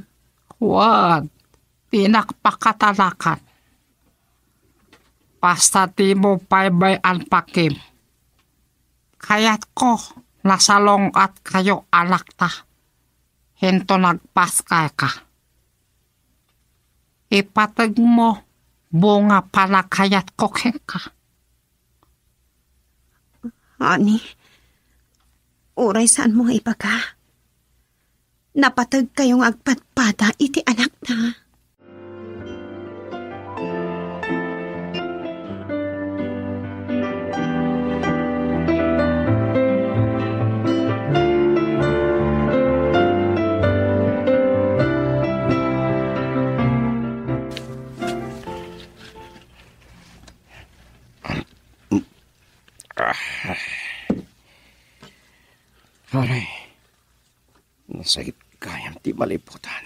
Wen, dinak pakadalakan. Basta dimo baybay-an bagim. Kayatko, nasalung-atkayo, anakta. Inton agpasngayka. Ipategmo bunga panakayatko kenka. Honey, uray saanmo nga ibaga, napategkayo nga agpadpada iti anakta. Pare, nasakit gayam ti maliputan.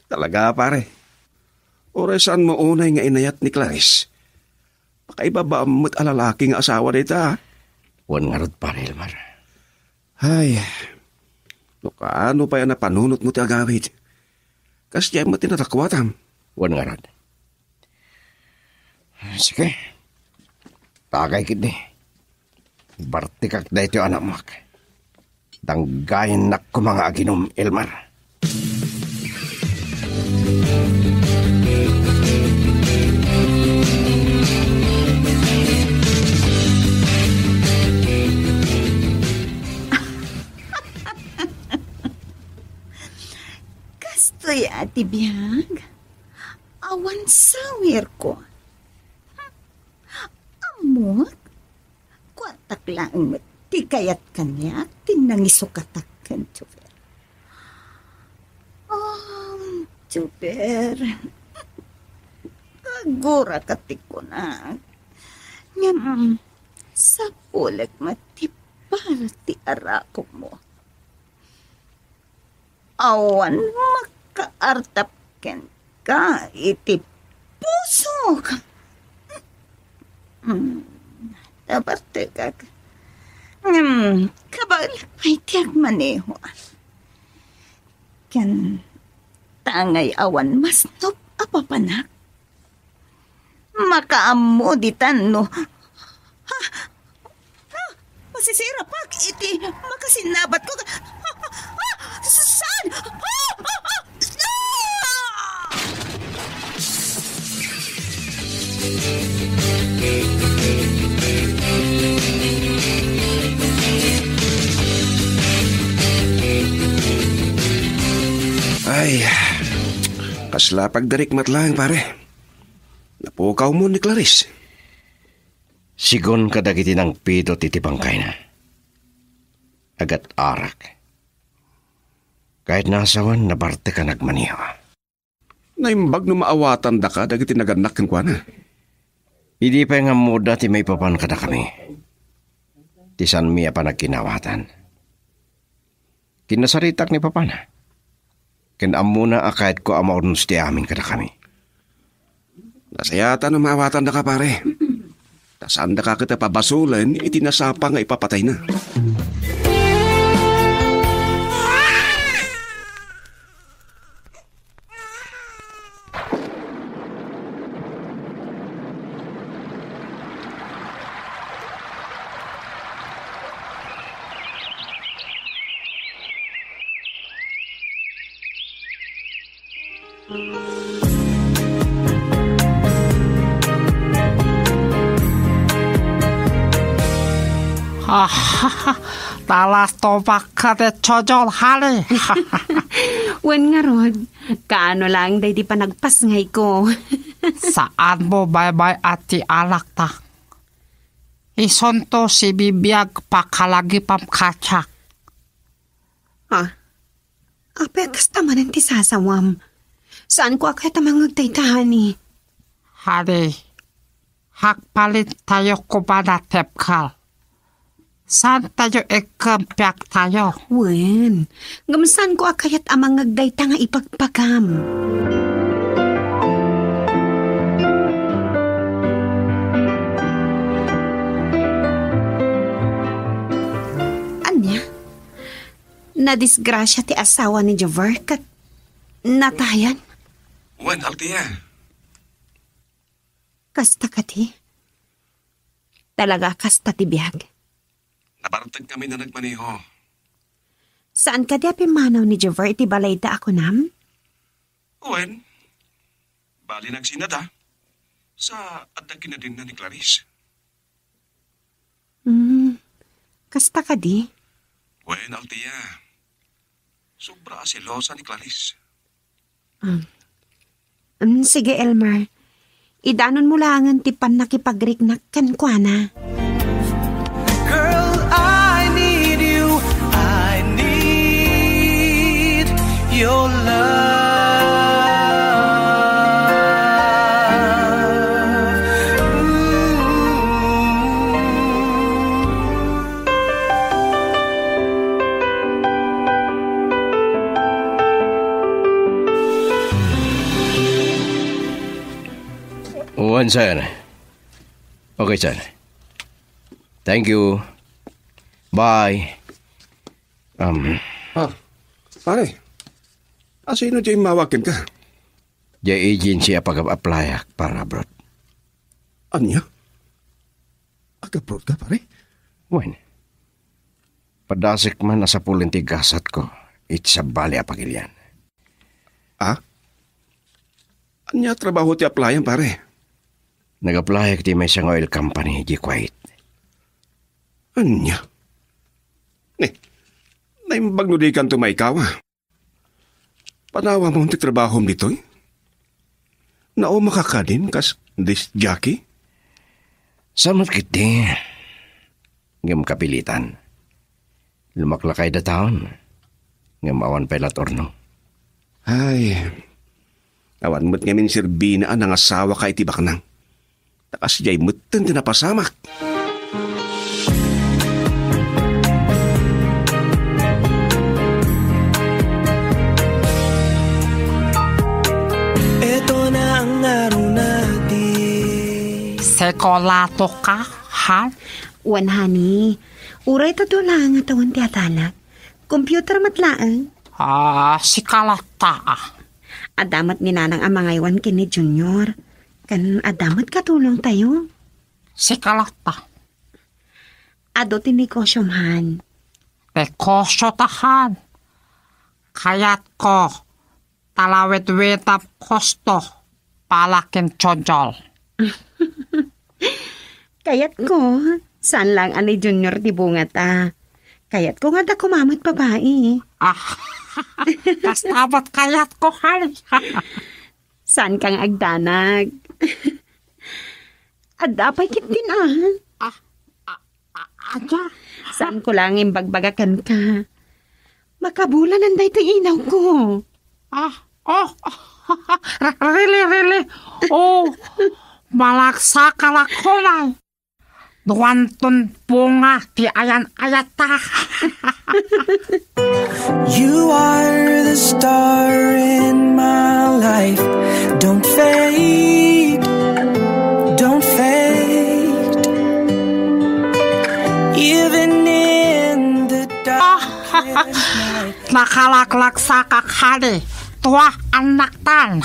Talaga, pare. Uray saanmo unay nga inayat ni Clarice, pakaibabaam met a lalaki nga asawa dayta. Wen ngarud, Pare Elmer. Ay, no kaano pay a napanunotmo ti agawid. Kasdiay met ti nadakuatam. Wen ngarud. Sige. Tagay ketdi. Bartekak daytoy a naammoak. Danggayennak koma nga aginum, Elmer. Kastoy a ti biag. Awan sawirko. Ammok, kuartak laeng met ti kayat kaniak ti nangisukatak ken Jover. Oh, Jover. Aguraka ti kunak. Ngem, sapulek met ti para ti arakommo. Awan makaartap kenka iti pusok. Mm, nabartekak. Ngem, kabaelak pay ti agmaneho. Ken tangay awan masnop a papanak. Makaammo ditan no. Ha? Ha? Masisirapak iti makasinnabatko. Ha? Ha? Saan? Ha? Ha? Ha? Ah! Ay, kasla pagdarikmat laeng, pare. Napukawmo ni Clarice. Sigun kadagiti nangpidot iti bangkayna. Agat-arak. Kayatna a sawen, nabartek a nagmaneho. Naimbag no maawatandaka dagiti nagannak kenkuana. Idi pay nga ammoda ti maipapan kadakami. ti saanmi a panagkinawatan. Kinnasaritak ni papana. Ken ammona a kayatko a maurnos ti amin kadakami. Nasayaat a maawatandaka, pare. Ta saandaka ket a pabasolen iti nasapa nga ipapatayna. Talasto bakka de chojol hali. Wen ngarud, kaano lang daydi panagpasngayko. Saan mo baybay-at ti alakta? Isunto sibibiag pakalagipam katiak. Ah, apay a kasta manen ti sasawam? Saanko a kayat a mangngeg dayta, honey. Honey, agpalintayo koma a tepkal. Saantayo ikkan piaktayo? Wen, ngem saanko a kayat a mangngeg dayta nga ipagpagam. Ania? Nadisgrasia ti asawa ni Jover ket natayan? Wen, Althea. Kasta kadi? Talaga kasta ti biag? Nabartek kami a nagmaneho. Saan kadi a pimmanaw ni Jover iti balayda a kunam? Wen, bali nagsinada. Sa adda kinadinna ni Clarice. Hmm, kasta kadi? Wen, Althea. Sobra a selosa ni Clarice. Ah. Mm, sige, Elmer. Idanonmo laengen ti pannakipagriknak kenkuana. Girl, I need you. I need your love. Wen, sir. Okay, sir. Thank you. Bye. Um, Ah, pare. Asino diay immawag kenka? Diay agency a pag-applyak para abroad. Ania? Ag-abroad ka, pare? Wen, padasek man a sapulen ti gasatko iti sabali a pagilian. Ah? Ania a trabaho ti applyan, pare? Nag-applyak iti maysa nga oil company idiay Kuwait. Ania? Ne, naimbag no dikanto maikawa. Panawamon ti trabahom ditoy? Naumaak kadin kas disc jockey? Saan met ketdi? Ngem kapilitan. Lumaklakay dataon. Ngem awan pay la ti urno. Ay, awan met ngamin serbina a nangasawaka iti baknang. Ta kasdiay metten ti napasamak. Eto na ang ngaruna di. Sekolato ka, ha? Wen, honey. Uray ta dua laeng a tawen ti adanak. Computer met laeng. Ah, sika latta, ah. Adda met ni Nanang a mangaywan ken ni Junior. Ken adda met katulongtayo. Sika latta. Adu ti negosiom, han. Negosio ta, han. Kayatko, talawetwetam kosto, palakin chonjol. Kayatko, saan lang a ni Junior ti bungata. Kayatko nga adda koma met babai. Ah, kasta met kayatko, han. Saan ka nga agdanag? Adda pay ketdin, ah. Ah, ah, ah, ada. Saan ko lang imbagbaga kenka? Makabulanan daytoy inawko. Ah, oh. Really, really. Oh, malagsak a lakulay. Duanton bunga ti ayan-ayatta. You are the star in my life. Don't fade, don't fade. Even in the darkest night. Nakalaklagsak, honey. Tua, annaktan.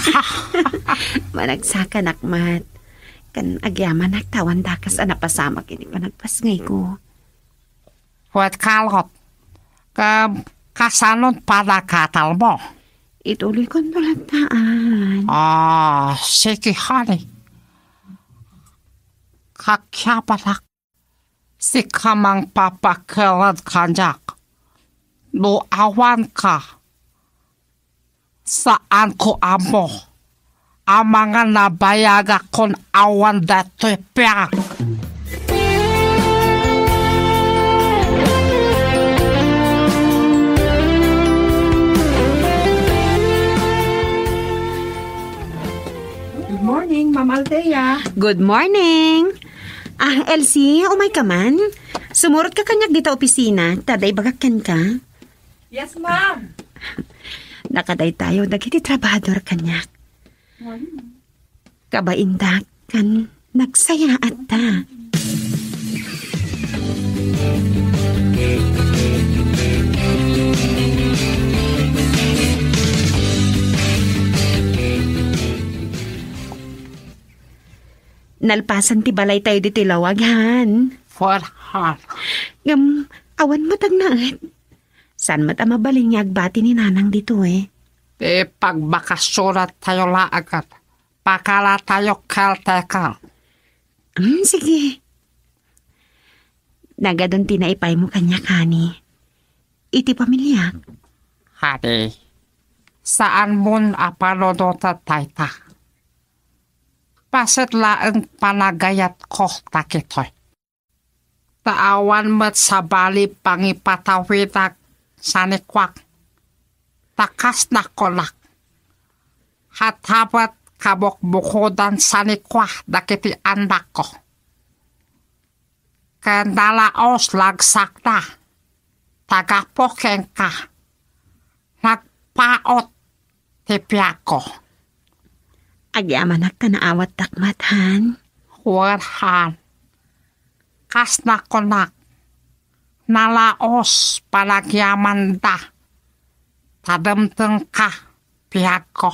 Managsakanak met. Ken agyamanak ta awan dakas a napasamak iti panagpasngayko. Ket kalot, kem kasanon panagkatalmo? Ituloyko no latta. Ah, sige, honey. Kakyamanak, sika mangpapakeled kaniak. No awanka, saanko ammo. Amangan nabayagakon awan datoy piak. Good morning, Ma'am Althea. Good morning. Ah, Elsie, umay ka man? Sumurot ka kaniak dita opisina, ta adda ibagak kenka. Yes, ma'am. Nakadaydayaw dagiti trabahador kaniak. Kabaindak ken nagsayaatta. Nalpasan ti balaytayo ditoy lawag, han. Farhan. Ngem, awan met agnaed. Saan met a mabalin nga agbati ni Nanang ditoy? Ti pagbakasionattayo laeng ket pakalatayo caretaker. Hmm, sige. Nagadun ti naipaymo kaniak, honey. Iti pamiliak. Honey, saanmon a panunoten dayta. Paset laeng panagayatko dagitoy. Ta awan met sabali pangipatawidak sanikuak. Ta kas nakunak, hatta met kabukbukodan sanikua dagiti annakko. Ken nalaos lagsakda, ta gapu kenka, nagpaut ti piakko. Agyamanak ta naawatdak met, han? Wen, han. Kas nakunak, nalaos panagyamanda, ta dumtengka, piakko.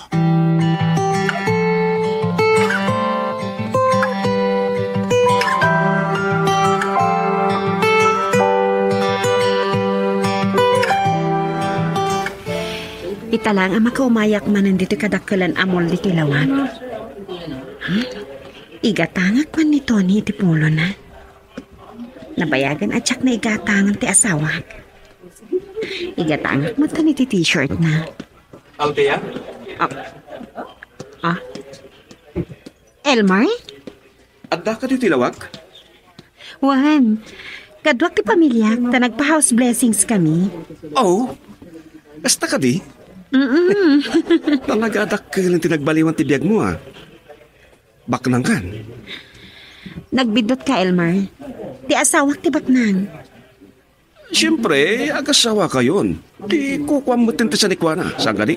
Ita laeng a makaumayak manen ditoy kadakkelan a mall ditoy lawag. Hmm? Igatangak man ni Tony iti pulona. Nabayagen a diak naigatangan ti asawak. Igatangak met iti t-shirt na. Althea? Ah. Ah. Elmar? Adda ka ditoy lawag? Wen, kaduak ti pamiliak, ta nagpa-house blessings kami. Oh, kasta kadi? Mm-mm. Talaga, adakkel ti nagbaliwan ti biagmo, ah. Baknang kan? Nagbiddut ka, Elmar. Ti asawak ti baknang. Siyempre, agasawakayon. Di kukuam met ti sanikuana, saan kadi?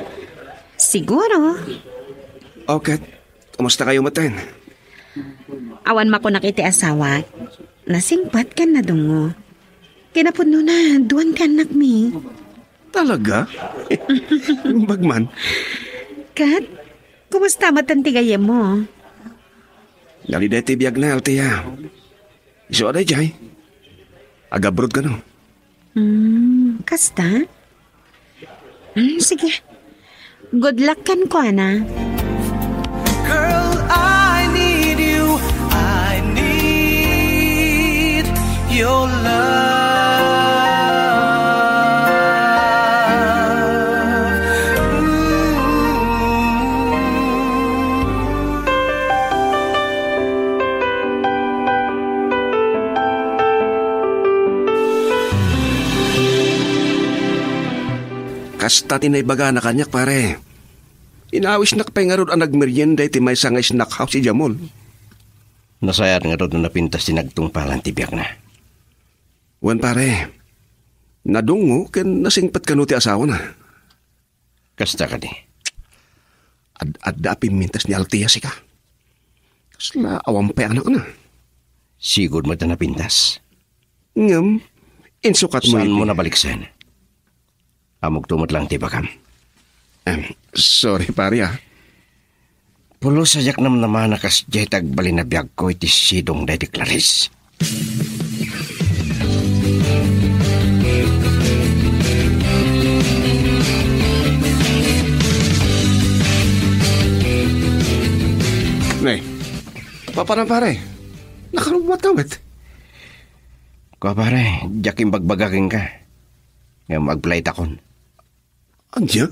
Siguro. Okay, kumusta kayo maten? Awan makunak iti asawak. Nasingpat ken nadungngo. Kinapudnona, duan ti annakmi. Talaga? Imbag man. Kat, kumusta met ti gayyemmo? Nalida ti biag na, Althea. Isu a daydiay. Agabroad kano? Hmm, kasta? Hmm, sige. Good luck kenkuana. Girl, I need you. I need your love. Ooh. Kasta ti naibagana kaniak, pare. Inawisnak pay ngarud a nagmerienda iti maysa nga snack house idiay mall. Nasayaat ngarud no napintas ti nagtungpalan ti biagna. Wen, pare, nadungngo ken nasingpet kano ti asawana. Kasta kadi. Ad-adda a pimmintas ni Althea sika. Kasla awan pay anakna. Sigud met a napintas. Ngem, insukatmo Saanmo iti nabaliksan? Ammokto met lang ti ibagam. Em, sorry, pare, ah. Pulos a diak namnama a kasdiay ti agbalin a biagko iti sidong daydi Clarice. Ne, papanan, pare? Nakarugmat ka met? Kua, pare, diak imbagbaga kenka. Ngem agplaytakon. Ania?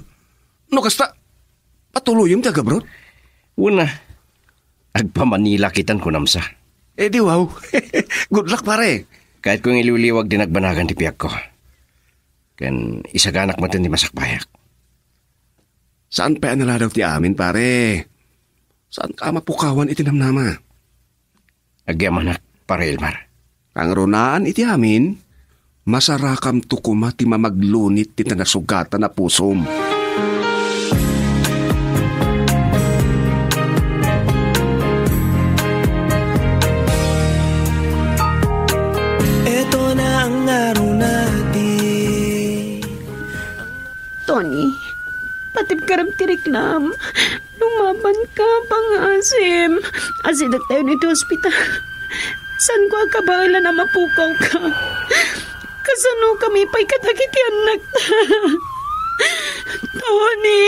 No kasta, patuloyem ti agabrot? Wen a, agpa-Manila kitan, kunam sa. Eh, di wow. Good luck, pare. Kayatko nga iliwliwag ti nagbanagan ti biagko. Ken isaganak met ti masakbayak. Saan pay a naladaw ti amin, pare? Saanka a mapukawan iti namnama? Agyamanak, Pare Elmar. Kangrunaan iti amin, masarakamto koma ti mamaglunit ti nasugatan a pusom. Eto na ang ngaruna ti Tony, patibkarem ti reklam. Lumabanka, pangaasim. Asidegtayon iti ospital. Saanko a kabaelan a mapukawka. Kasanokami pay kadagiti annakta? Tony!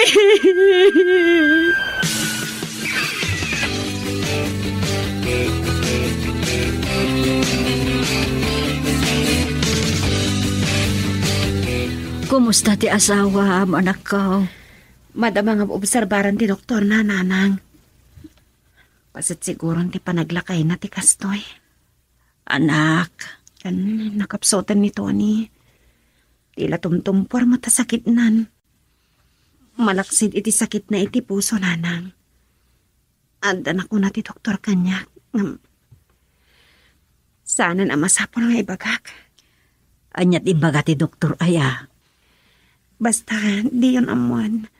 Kumusta ti asawam, anakko? Madama nga obserbaran ti doktorna, nanang. Paset siguron ti panaglakayna ti kastoy. Anak. Ken nakapsuten ni Tony. Ti la tumtumpuar met a sakitnan. Malaksid iti sakitna iti puso, nanang. Adda nakuna ti doktor kaniak, ngem saanen a masapul nga ibagak. Ania ti imbaga ti doktor aya? Basta, diyon ammoan.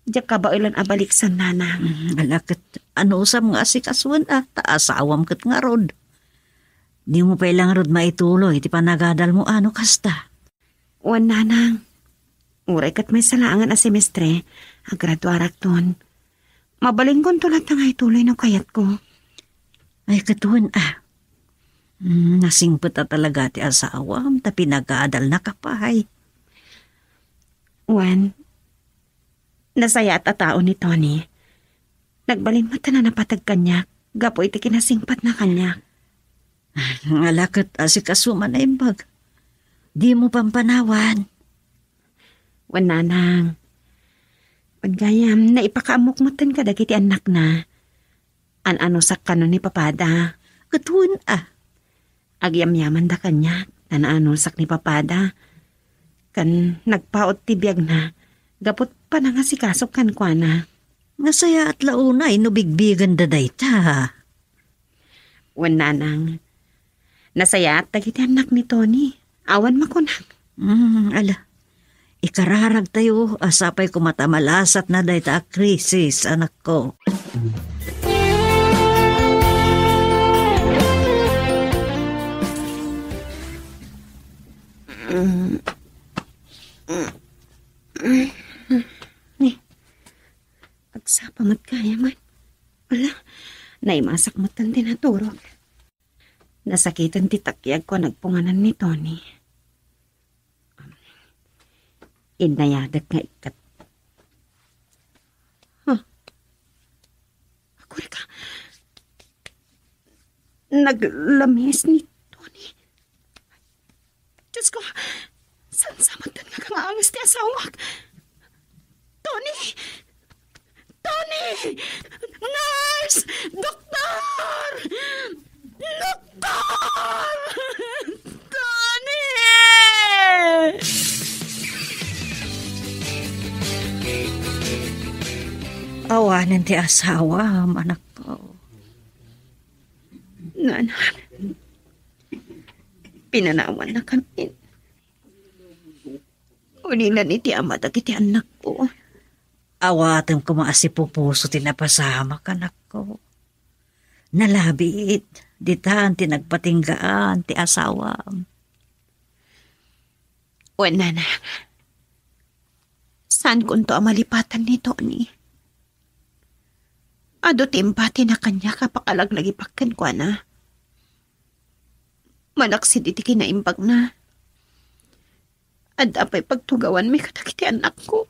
Diak kabaelan a baliksan, nanang. Mm, ala ket, anusam nga asikasuen a, ta asawam ket ngarud. Dimo pay la ngarud maituloy ti panagadalmo, a no kasta? Wen, nanang. Uray ket maysa laengen a semestre, agraduarakton. Mabalinkonto latta nga ituloy no kayatko. Ay, ket wen a. Mm, nasingpet a talaga ti asawam, ta pinagadalnaka pay. Wen, nasayaat a tao ni Tony. Nagbalin met a napateg kaniak, gapu iti kinasingpetna kaniak. Ala ket asikasum a naimbag. Dimo pampanawan. Wen, nanang. Wen gayam, naipakaammok metten kadagiti annakna. An-anusak kano ni papada. Ket wen a. Agyamyamanda kaniak, ta naanusak ni papada. Ken nagpaut ti biagna, gapu panangasikasok kenkuana. Nasayaat la unay no bigbigenda dayta. Wen, nanang. Nasayaat dagiti annak ni Tony. Awan makunak. Hmm, ala. Ikararagtayo, a sapay koma ta malasatna dayta a krisis, anakko. Ni, agsapa met gayam. Ala, naimasak met ti naturog. Nasakiten ti takiagko a nagpunganan ni Tony. Innayadek nga ikkat. Huh? Agurika. Naglamis ni Tony. Diyos ko, saan sa matan nga kangaangas ti asawak? Tony! Tony! Nurse! Doktor! Doktor! Tony! Awanen ti asawam, anakko. Nanang, pinanawannakami. Ulinan iti ama dagiti annakko. Awatem koma a sipupuso ti napasamak, anakko. Nalabit, ditan ti nagpatinggaan ti asawam. Wen, nanang, saankonto a malipatan ni Tony. Adu ti impatina kaniak a pakalaglagipak kenkuana. Manaksid iti kinaimbagna, adda pay pagtugawanmi kadagiti annakko.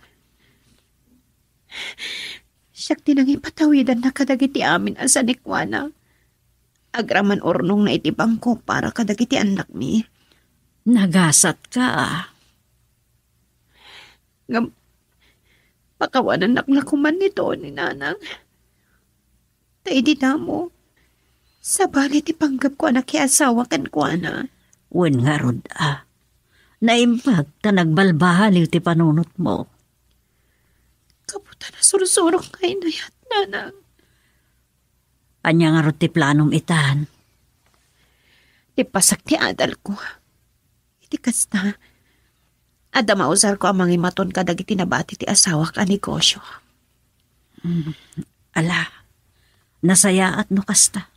Siak ti nangipatawidanna kadagiti amin a sanikuana. Agraman urnongna iti bangko para kadagiti annakmi. Nagasatka. Ngem, pakawanannak la koman ni Tony, nanang. Ta idi damo, sabali ti panggepko a nakiasawa kenkuana. Wen ngarud a, naimbag ta nagbalbaliw ti panunotmo. Gapu ta nasursurok nga inayat, nanang. Ania ngarud ti planom itan? Ti pasak ti adalko. Iti kasta, adda mausarko a mangimaton kadagiti nabati ti asawak a negosio. Mm, ala, nasayaat no kasta.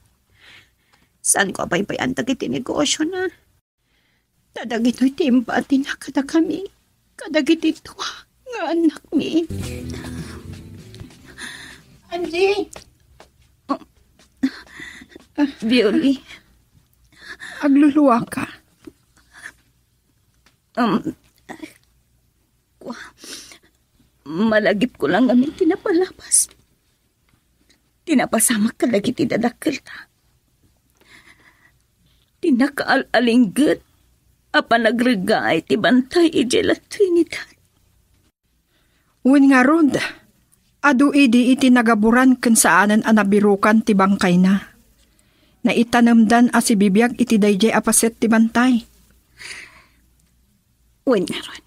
Saanko a baybay-an dagiti negosiona. Ta dagitoy ti impatina kadakami, kadagiti dua nga annakmi. Angie! Violi. Agluluaka. Um, kua, malagipko lang ngamin ti napalabas. Ti napasamak kadagiti dadakkelta. Ti nakaal-alingget a panagreggaay ti bantay idiay La Trinidad. Wen ngarud, adu idi iti nagaburan ken saanen a nabirukan ti bangkayna. Naitanemdan a sibibiag iti daydiay a paset ti bantay. Wen ngarud,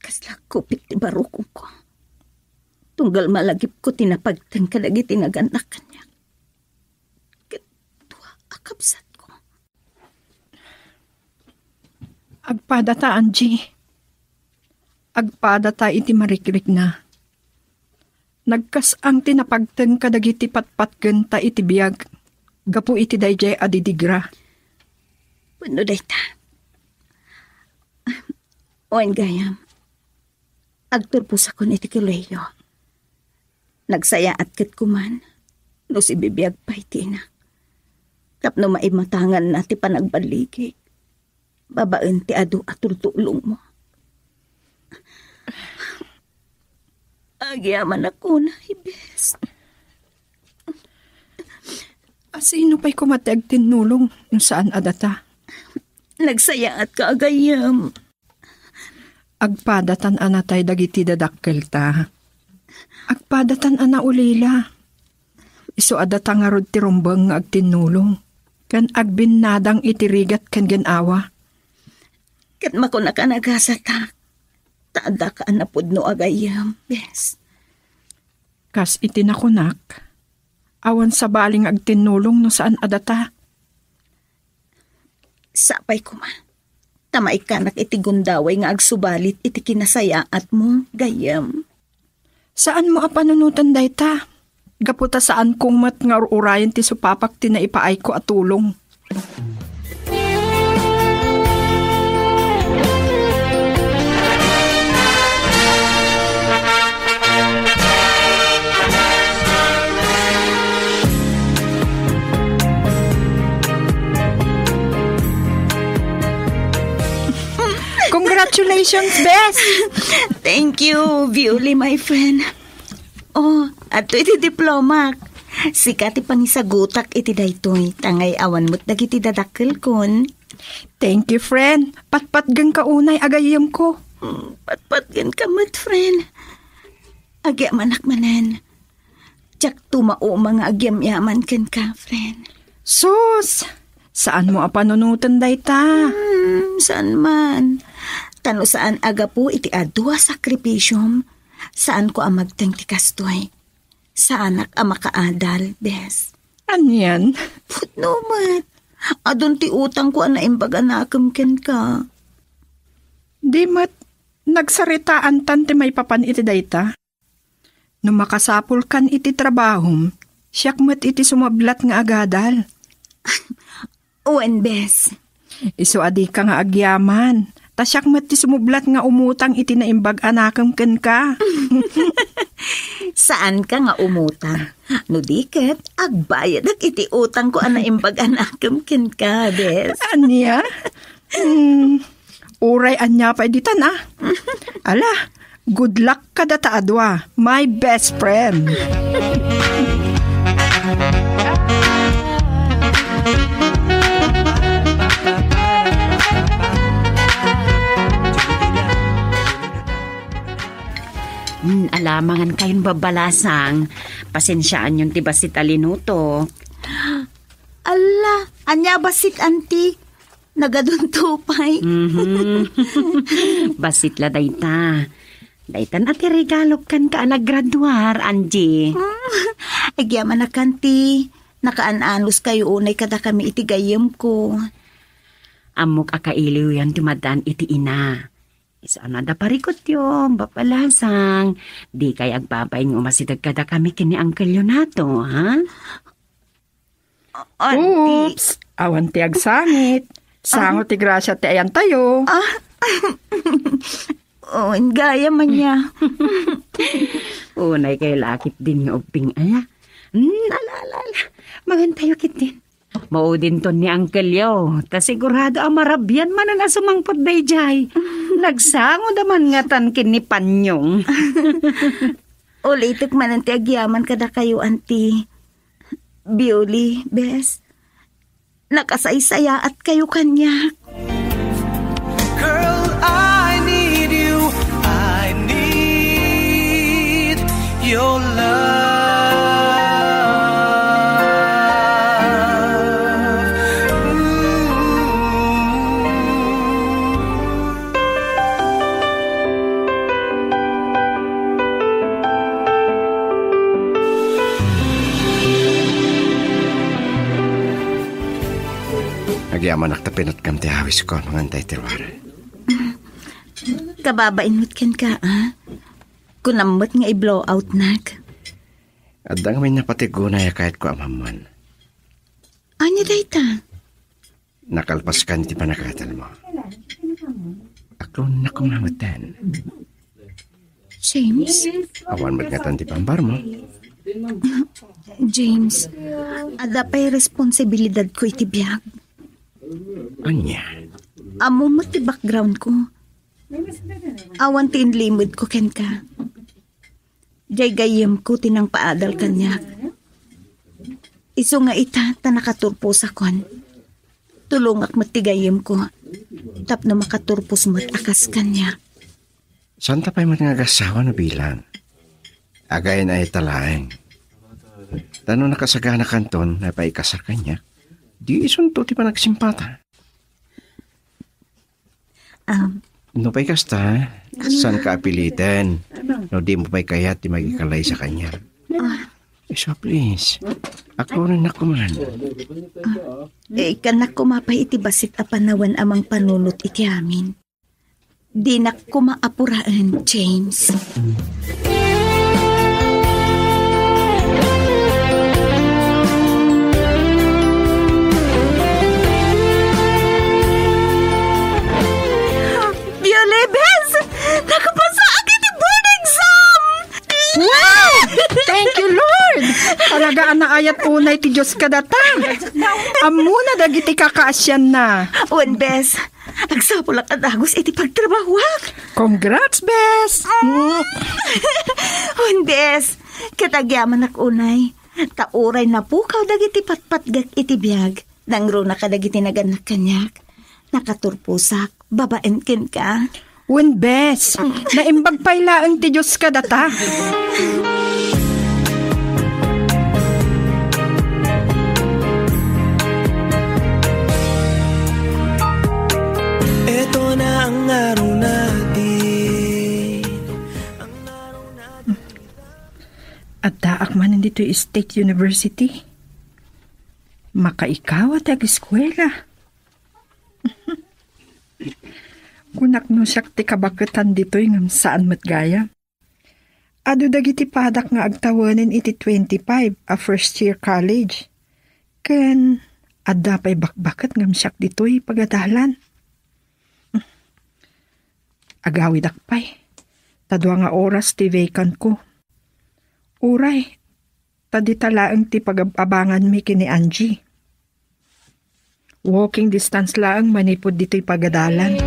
kasla kupit ti barukongko. Tunggal malagipko ti napagteng kadagiti nagannak kaniak. Ket dua a kabsatko. Agpadata, Angie. Agpadata iti marikrikna. Nagkas-ang ti napagteng kadagiti patpatgenta iti biag gapu iti daydiay a didigra. Wenno dayta. Wen gayam, agturposakon iti kolehiyo. Nagsayaat ket koman no sibibiag pay ti inak tapno maimatanganna ti panagballigi babaen ti adu a tultulongmo. Agyamanak unay, bes. A sino pay koma ti agtinnulong no saan a data? Nagsayaatka a gayyem. Agpadatan a natay dagiti dadakkelta. Agpadatan a naulila. Isu a data ngarud ti rumbeng nga agtinnulong ken agbinnadang iti rigat ken gin-awa. Ket makunak a nagasatak, ta addaka a napudno a gayyem, bes. Kas iti nakunak, awan sabali nga agtinnulong no saan a data. Sapay koma, ta maikkanak iti gundaway nga agsubalit iti kinasayaatmo, gayyem. Saanmo a panunoten dayta, gapu ta saankong met nga ur-urayen ti supapak ti naipaayko a tulong. Congratulations, bes! Thank you, Violi, my friend. Oh, adto iti diplomak. Sika ti pangisagutak iti daytoy, ta ngay-awan met dagiti dadakkelkon. Thank you, friend. Patpatgenka unay a gayyemko. Mm, patpatgenka met, friend. Agyamanak manen. Diak tumauma nga agyamyaman kenka, friend. Sus! Saanmo a panunoten dayta? Hmm, saan man. Ta no saan a gapu iti adu a sakripisiom, saanko a magteng ti kastoy. Saanak a makaadal, bes. Anian? Pudno met. Adun ti utangko a naimbag a nakem kenka. Di met, nagsaritaantan ti maipapan iti dayta. No makasapulkan iti trabahom, siak met iti sumablat nga agadal. Wen, bes. Isu a dika nga agyaman, ta siak met ti sumublat nga umutang iti naimbag a nakem kenka. Saanka nga umutang. No di ket, agbayadak iti utangko a naimbag a nakem kenka, bes. Ania? Hmm, uray ania pay ditan, a. Ala, good luck kadata a dua, my best friend. Hmm, ala, mangan kayon, Babalasang. Pasensiaanyon ti bassit a linutok. Ala, ania bassit, anti? Nagadunto pay. Mhm. Bassit la dayta. Daytan a ti regalok kenka a naggraduar, Angie. Hmm, agyamanak, anti. Nakaan-anos kayo unay kadakami iti gayyemko. Ammok a kailiwyon ti maddaan iti ina. Isu a no adda parikutyo, Babalasang. Dikay agbabain nga umasideg kadakami ken ni Uncle Leonato, ha? Auntie. Oops! Awan ti agsangit. Sango ti grasia ti ayantayo. Ah. Oh, gayam ania. Unay kay lakit din nga ubbing aya. Hmm, ala, ala, ala. Mangan tayo ketdin. Maudinton ni Uncle Leo, ta sigurado a marabian manen a sumangpet daydiay. Nagsangoda man ngatan ken ni Panyong. Ulitek manen ti agyaman kadakayo, anti. Bioli, bes. Nakasaysayaat kayo kaniak. Girl, I need you. I need your love. Ooh. Agyamanak ta pinatkam ti awisko, mangan tayo ti ruar. Kababain met kenka, a? Kunam met nga i-blow out nak. Adda ngamin napatigunay a kayatko a mamman. Ania dayta? Nakalpaskan ti pannakatalmo. Aklonnak koma metten. James? Awan met ngatan ti pambarmo. James, adda pay responsibilidadko iti biag. Ania? Ammo met ti backgroundko. Awan ti inlimedko kenka. Jay gayyemko ti nangpaadal kaniak. Isu nga ita ta nakaturposakon. Tulongak met ti gayyemko tapno makaturpos met a kas kaniak. Santa pay met nga agasawa no bilang. Agayan ay talaeng. Ta no nakasaganakanton a paikasar kaniak, di isunto ti panagsimpata. Um, No pay kasta, saan ka apiliten? No di mo pay kayat ti magikalaysa kaniak. Ah. Isu, please. Ako rin ako man. Eh, kanak kumapay iti basit a panawan a mangpanunot iti amin. Dinak kuma apuraen, James. Biolebes! Nakapasaak iti board exam! Wow! Thank you, Lord! Talaga a naayat unay ti Dios kadata. Ammona dagiti kakaasianna. Wen, bes, agsapulak a dagus iti pagtrabahuak. Congrats, bes! Mm. Wen, bes, ket agyamanak unay. Ta uray napukaw dagiti patpatgak iti biag, nangruna kadagiti nagannak kaniak. Nakaturposak babaen kenka. Wen, bes, naimbag pay laeng ti Dios kadata. Eto na ang araw natin. Addaak manen ditoy State University. makaikaw ti ageskuela. Kunak no siak ti kabaketan ditoy ngem saan met gayam. Adu dagiti padak nga agtawenen iti twenty-five a first year college. Ken adda pay bakbaket ngem siak ditoy pagadalan. Agawidak pay. Ta dua nga oras ti vacant ko. Uray, ta dita laeng ti pagab-abanganmi ken ni Angie. Walking distance laeng manipud ditoy pagadalan.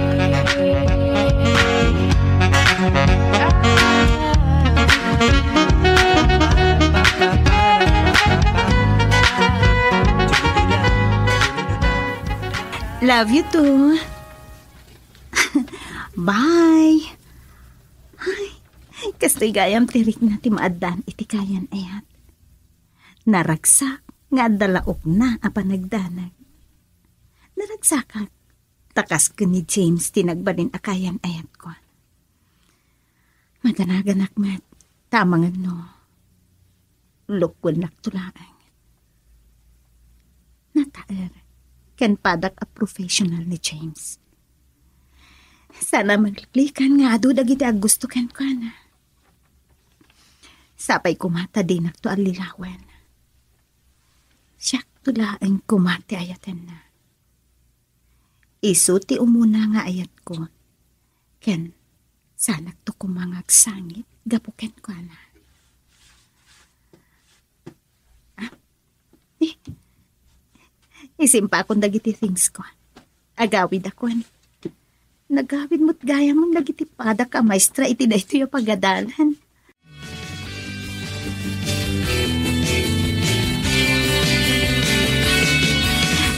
Love you too. Bye. Ay, kastoy gayam ti rikna ti maaddaan iti kayan-ayat. Naragsak nga adda laokna a panagdanag. Naragsakak, ta kas ken ni James ti nagbalin a kayan-ayatko. Maganaganak met, ta amangan no, lukuennakto laeng. Nataer, ken padak a professional ni James. Saan a mangliklikan nga adu dagiti aggusto kenkuana. Sapay koma ta dinakto allilawen. Siakto laeng koma ti ayatenna. Isu ti umuna nga ayatko. Ken, saanakto koma nga agsangit gapu kenkuana. Ah, eh, isimpakon dagiti things ko. Agawidakon. Nagawid met gayam dagiti padak a maestra iti daytoy a pagadalan.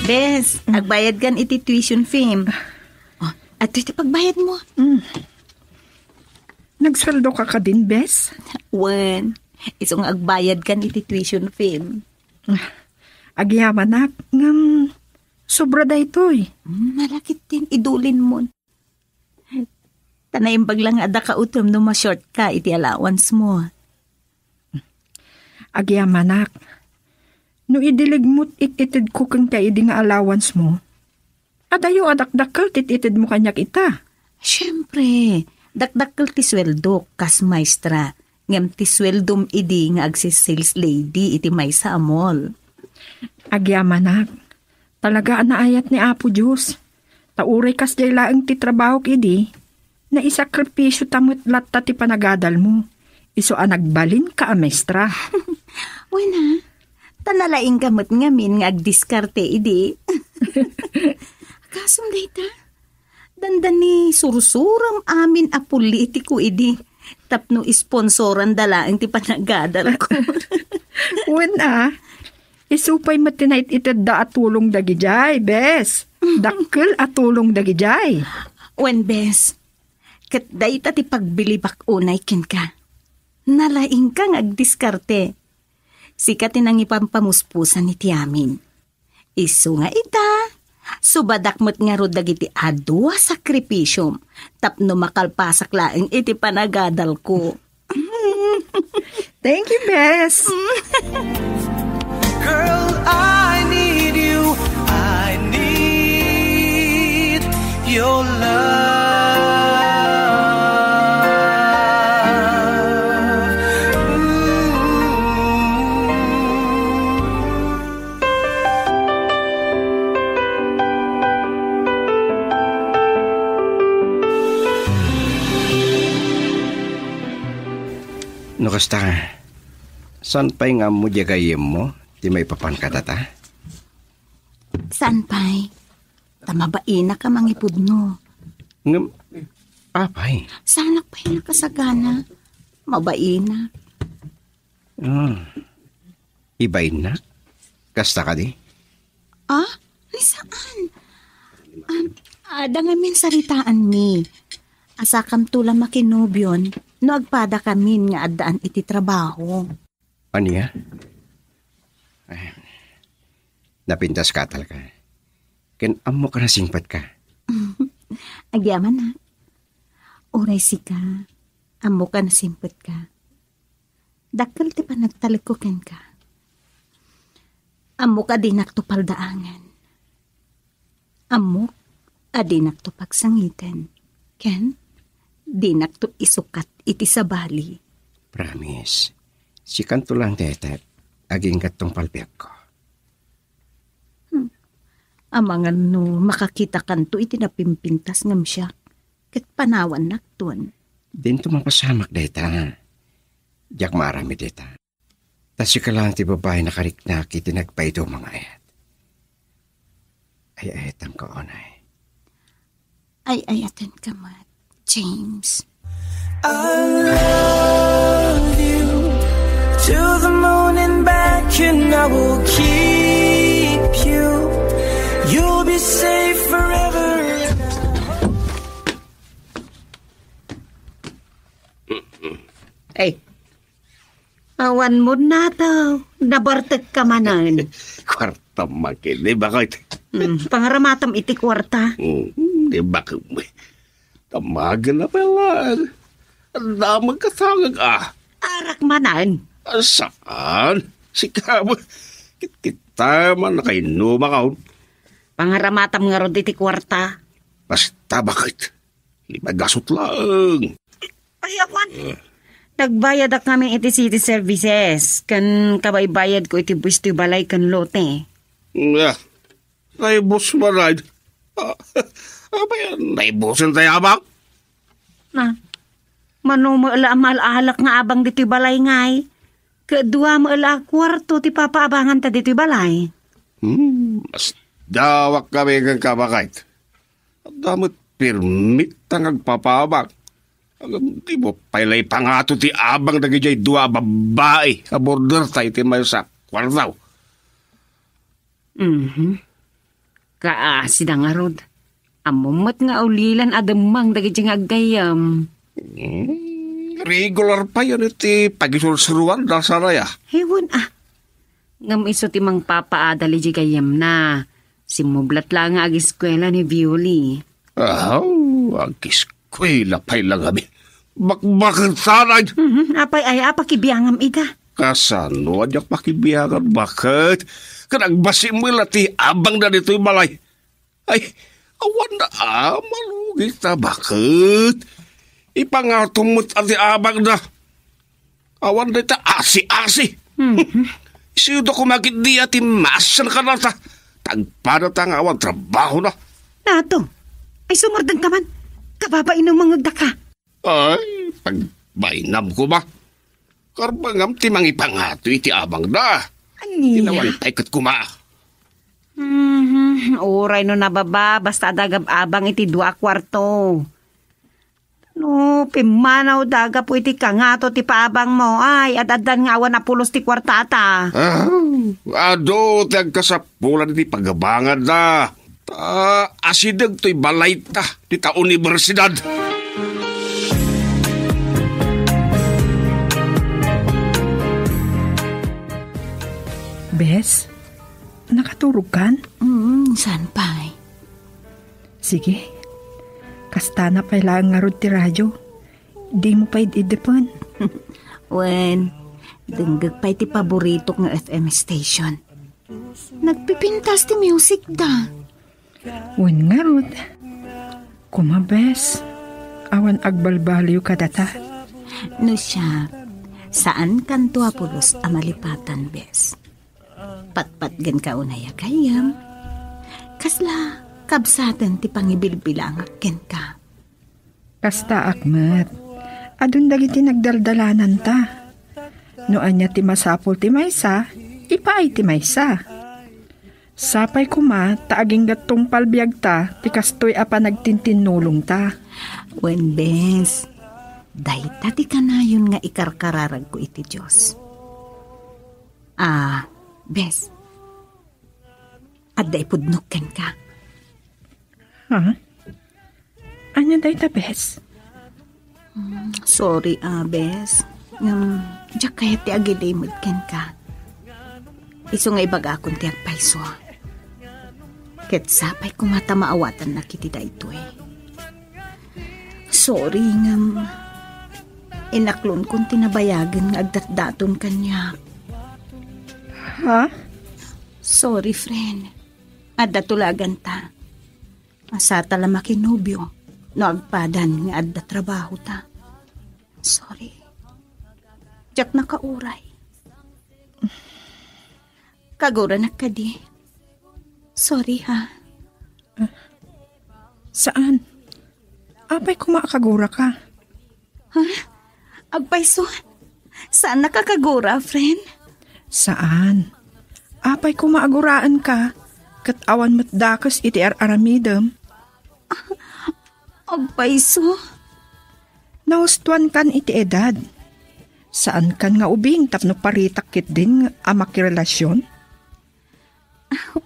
Bes, mm, agbayadkan iti tuition fee. Oh, adtoy ti pagbayadmo. Mm. Nagsueldoka kadin, Bes? Wen, isu nga agbayadkan iti tuition fee. Ah, agyamanak, ngem sobra daytoy. Mm, nalakit din, idulinmon. Ta naimbag la nga adda kautem no ma-short ka iti allowance mo. Agyamanak, no idilig mo't it-itedko kenka idi nga allowance mo, adayo a dakdakkel ti it-itedmo kaniak ita. Siempre, dakdakkel ti sueldok kas maestra, ngem ti sueldom idi nga agsi-sales lady iti maysa a mall. Agyamanak, talaga a naayat ni Apo Dios. Ta uray kasdiay laeng ti trabahok idi, naisakripisio ta met latta ti panagadalmo. Isu a nagbalinka a maestra. Wen a, ta nalaingka met ngamin nga agdiskarte idi. Kasum dayta? Dandani sursuram amin a politiko idi. Tapno sponsoranda laeng ti panagadalko. Wen a, isu pay met ti nait-itedda a tulong dagidiay, bes. Dakkel a tulong dagidiay. Wen, bes. Ket dayta ti pagbilibak unay kenka. Nalaingka nga agdiskarte. Sika ti nangipampamuspusan iti amin. Isu nga ita, subadak met ngarud dagiti adu a sakripisiom tapno makalpasak laeng iti panagadalko. Thank you, bes. Girl, I need you. I need your love. Ooh. No kasta, saan pay nga ammo diay gayyemmo ti maipapan kadata? Saan pay? Ta mabainak a mangipudno. Ngem, apay? Saanak pay nakasagana. Mabainak. Ah. Ibainnak? Kasta kadi? Ah? Ni saan? Ah, adda ngamin saritaanmi. Asakamto la makinubion no agpadakamin nga addaan iti trabaho. Ania? Ay, napintas ka talaga. Ken ammok a nasingpetka. Agyamanak. Uray sika, ammok a nasingpetka. Dakkel ti panagtalekko kenka. Ammok a dinakto paldaangen. Ammok a dinakto pagsangiten. Ken dinakto isukat iti sabali. Promise. Sikanto lang, Detet. Aginggattong palbiagko. Hmm. Amangan no makakitakanto iti napimpintas ngem siak, ket panawannakton. Dinto mapasamak dayta. Diak maaramid dayta. Ta sika lang ti babai nakariknak iti nagpaiduma nga ayat. Ay-ayatenka unay. Ay-ayatenka met, James. I'll love you to the moon and back, and I will keep you. You'll be safe forever. Ay, awan mo nato. Nabartek ka manen. Kwarta makin, di ba, Kurt? Hmm, pangaramatam iti kwarta. Hmm, di ba, Kurt? Tamagen na pala. Ang damag katangag, ah. Arak manen. Ah, saan? Sika, kit-, kita man, nakainuma ka, oh. Pangaramatam ngarud iti kwarta. Basta, bakit? Limagasot lang. Ay, awan. Eh. Nagbayadak ngamin iti city services, ken kabaybayad ko iti buis ti balay ken lote. Nga, naibus manen. Ah, apay, naibusen ti abang? Na, mano met la a maal-alak nga abang ditoy balay ngay? Ket dua met la a kuarto ti papaabanganta ditoy balay. Hmm, mas dawak kami ken kabakit. Adda met permit ta nga agpapaabang. Ngem di mo pay la ipangato ti abang dagidiay dua a babbai a borderta iti maysa a kuarto. Mhm. Kaasida ngarud. Ammom met nga ulilan a demmeng dagidiay nga aggayyem. Hmm, regular pay iti pagisursuruanda, Saraya. Hewan, ah. Ngem isu ti mangpapaadal idiay gayyemna. Simmublat la nga ageskuela ni Violi. Aw, ageskuela pay la ngamin. Bakbaket saray. Mhm, apay aya a pakibiangam ida? Kasano a diak pakibiangan, baket? Ket agbasi met la ti abangda ditoy balay. Ay, awan na a malugi ta, baket? Ipangatom met a ti abangda. Awan dayta asi-asi. Mhm. Sino koma ketdi a ti maasan kadata? Tagpada ta nga awan trabahona. Nato, ay sumardeng ka man. Kababain ang mangagda ka. Ay, pagbainam koma. Karbangam ti mangipangato iti abangda. Ania? Tinawan pay ket koma. Mhm, uray no nababa, basta adda agab-abang iti dua a kuarto. No, pimmanaw da gapu iti kangato ti paabang mo, ay, ad-addan nga awan a pulos ti kuartata. Ah, adu ti agkasapulan iti pagabanganda. Ta, asideg toy balayta, dita universidad. Bes, nakaturogkan? Mm, saan pay? Sige. Kastana pay laeng ngarud ti radyo. Dimo pay id-idepen. Wen, denggek pay ti paboritok nga F M station. Nagpipintas ti music da. Wen ngarud. Kuma, bes, awan agbalbaliw kadata. No siak, saan kanto a pulos a malipatan, bes. Patpatgen ka unay a gayyem. Kasla kabsaten ti pangibilbilangak kenka. Kastaak met. Adun dagiti nagdaldalananta. No ania ti masapul ti maysa, ipaay ti maysa. Sapay koma ta agingga tungpal biagta ti kastoy a panagtintinnulongta. Wen, bes, dayta ti kanayon nga ikarkararagko iti Dios. Ah, bes. Adda ipudnok kenka. Ha? Ania dayta, bes? Mm, sorry, ah, bes. Ngem, diak kayat ti agilimed kenka. Isu nga ibagakon ti agpayso. Ket sapay koma ta maawatannak iti daytoy. Sorry, ngem inaklonkon ti nabayagen nga agdatdaton kaniak. Ha? Sorry, friend. Adda tulaganta. Masata la makinobio no agpadan nga adda trabahota. Sorry. Diak nakauray. Kaguranak kadi. Sorry, ha. Saan? Apay koma a kaguraka? Ha? Agpayso? Saannaka a kagura, friend? Saan? Apay koma a guraenka, ket awan met dakes iti ar-aramidem? Agpayso? Nahustoankan iti edad. Saankan nga ubing tapno paritak ketdin a makirelasion?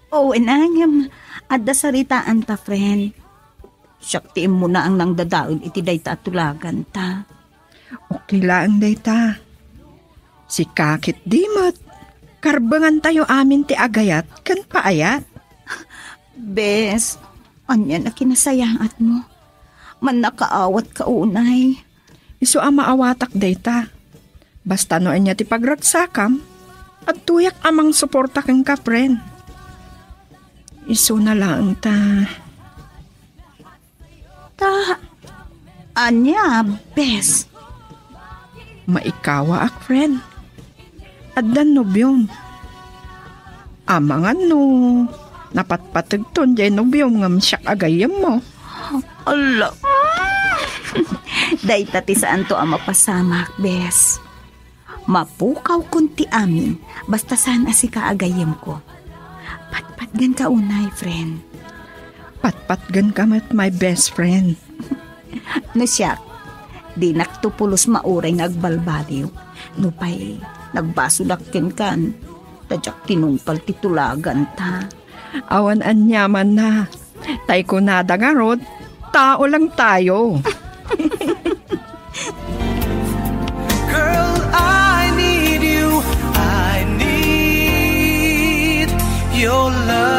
Wen, ngem adda saritaanta, friend. Siak ti immunaang nangdadael iti dayta a tulaganta. Okay laeng dayta. Sika ketdi met, karbengantayo amin ti agayat ken paayat. Bes, ania a kinasayaatmo? Mannakaawat ka unay. Isu a maawatak dayta. Basta no ania ti pagragsakam, adtoyak a mangsuporta kenka, friend. Isuna laeng ta. Ta, ania, bes? Maikawaak, friend. Addan nobiom. Amangan no napatpategton diay nobiom ngem siak a gayyemmo. Ala. Dayta ti saanto a mapasamak, bes. Mapukawkon ti amin, basta saan a sika a gayyemko. Patpatgenka unay, friend. Patpatgenka met, my best friend. No siak, dinakto pulos mauray nga agbalbaliw. Nupay, nagbasolak kenkan, ta diak tinungpal ti tulaganta. Awan aniamanna. Tay kunada ngarud, tao lang tayo. Girl, I need you. I need your love.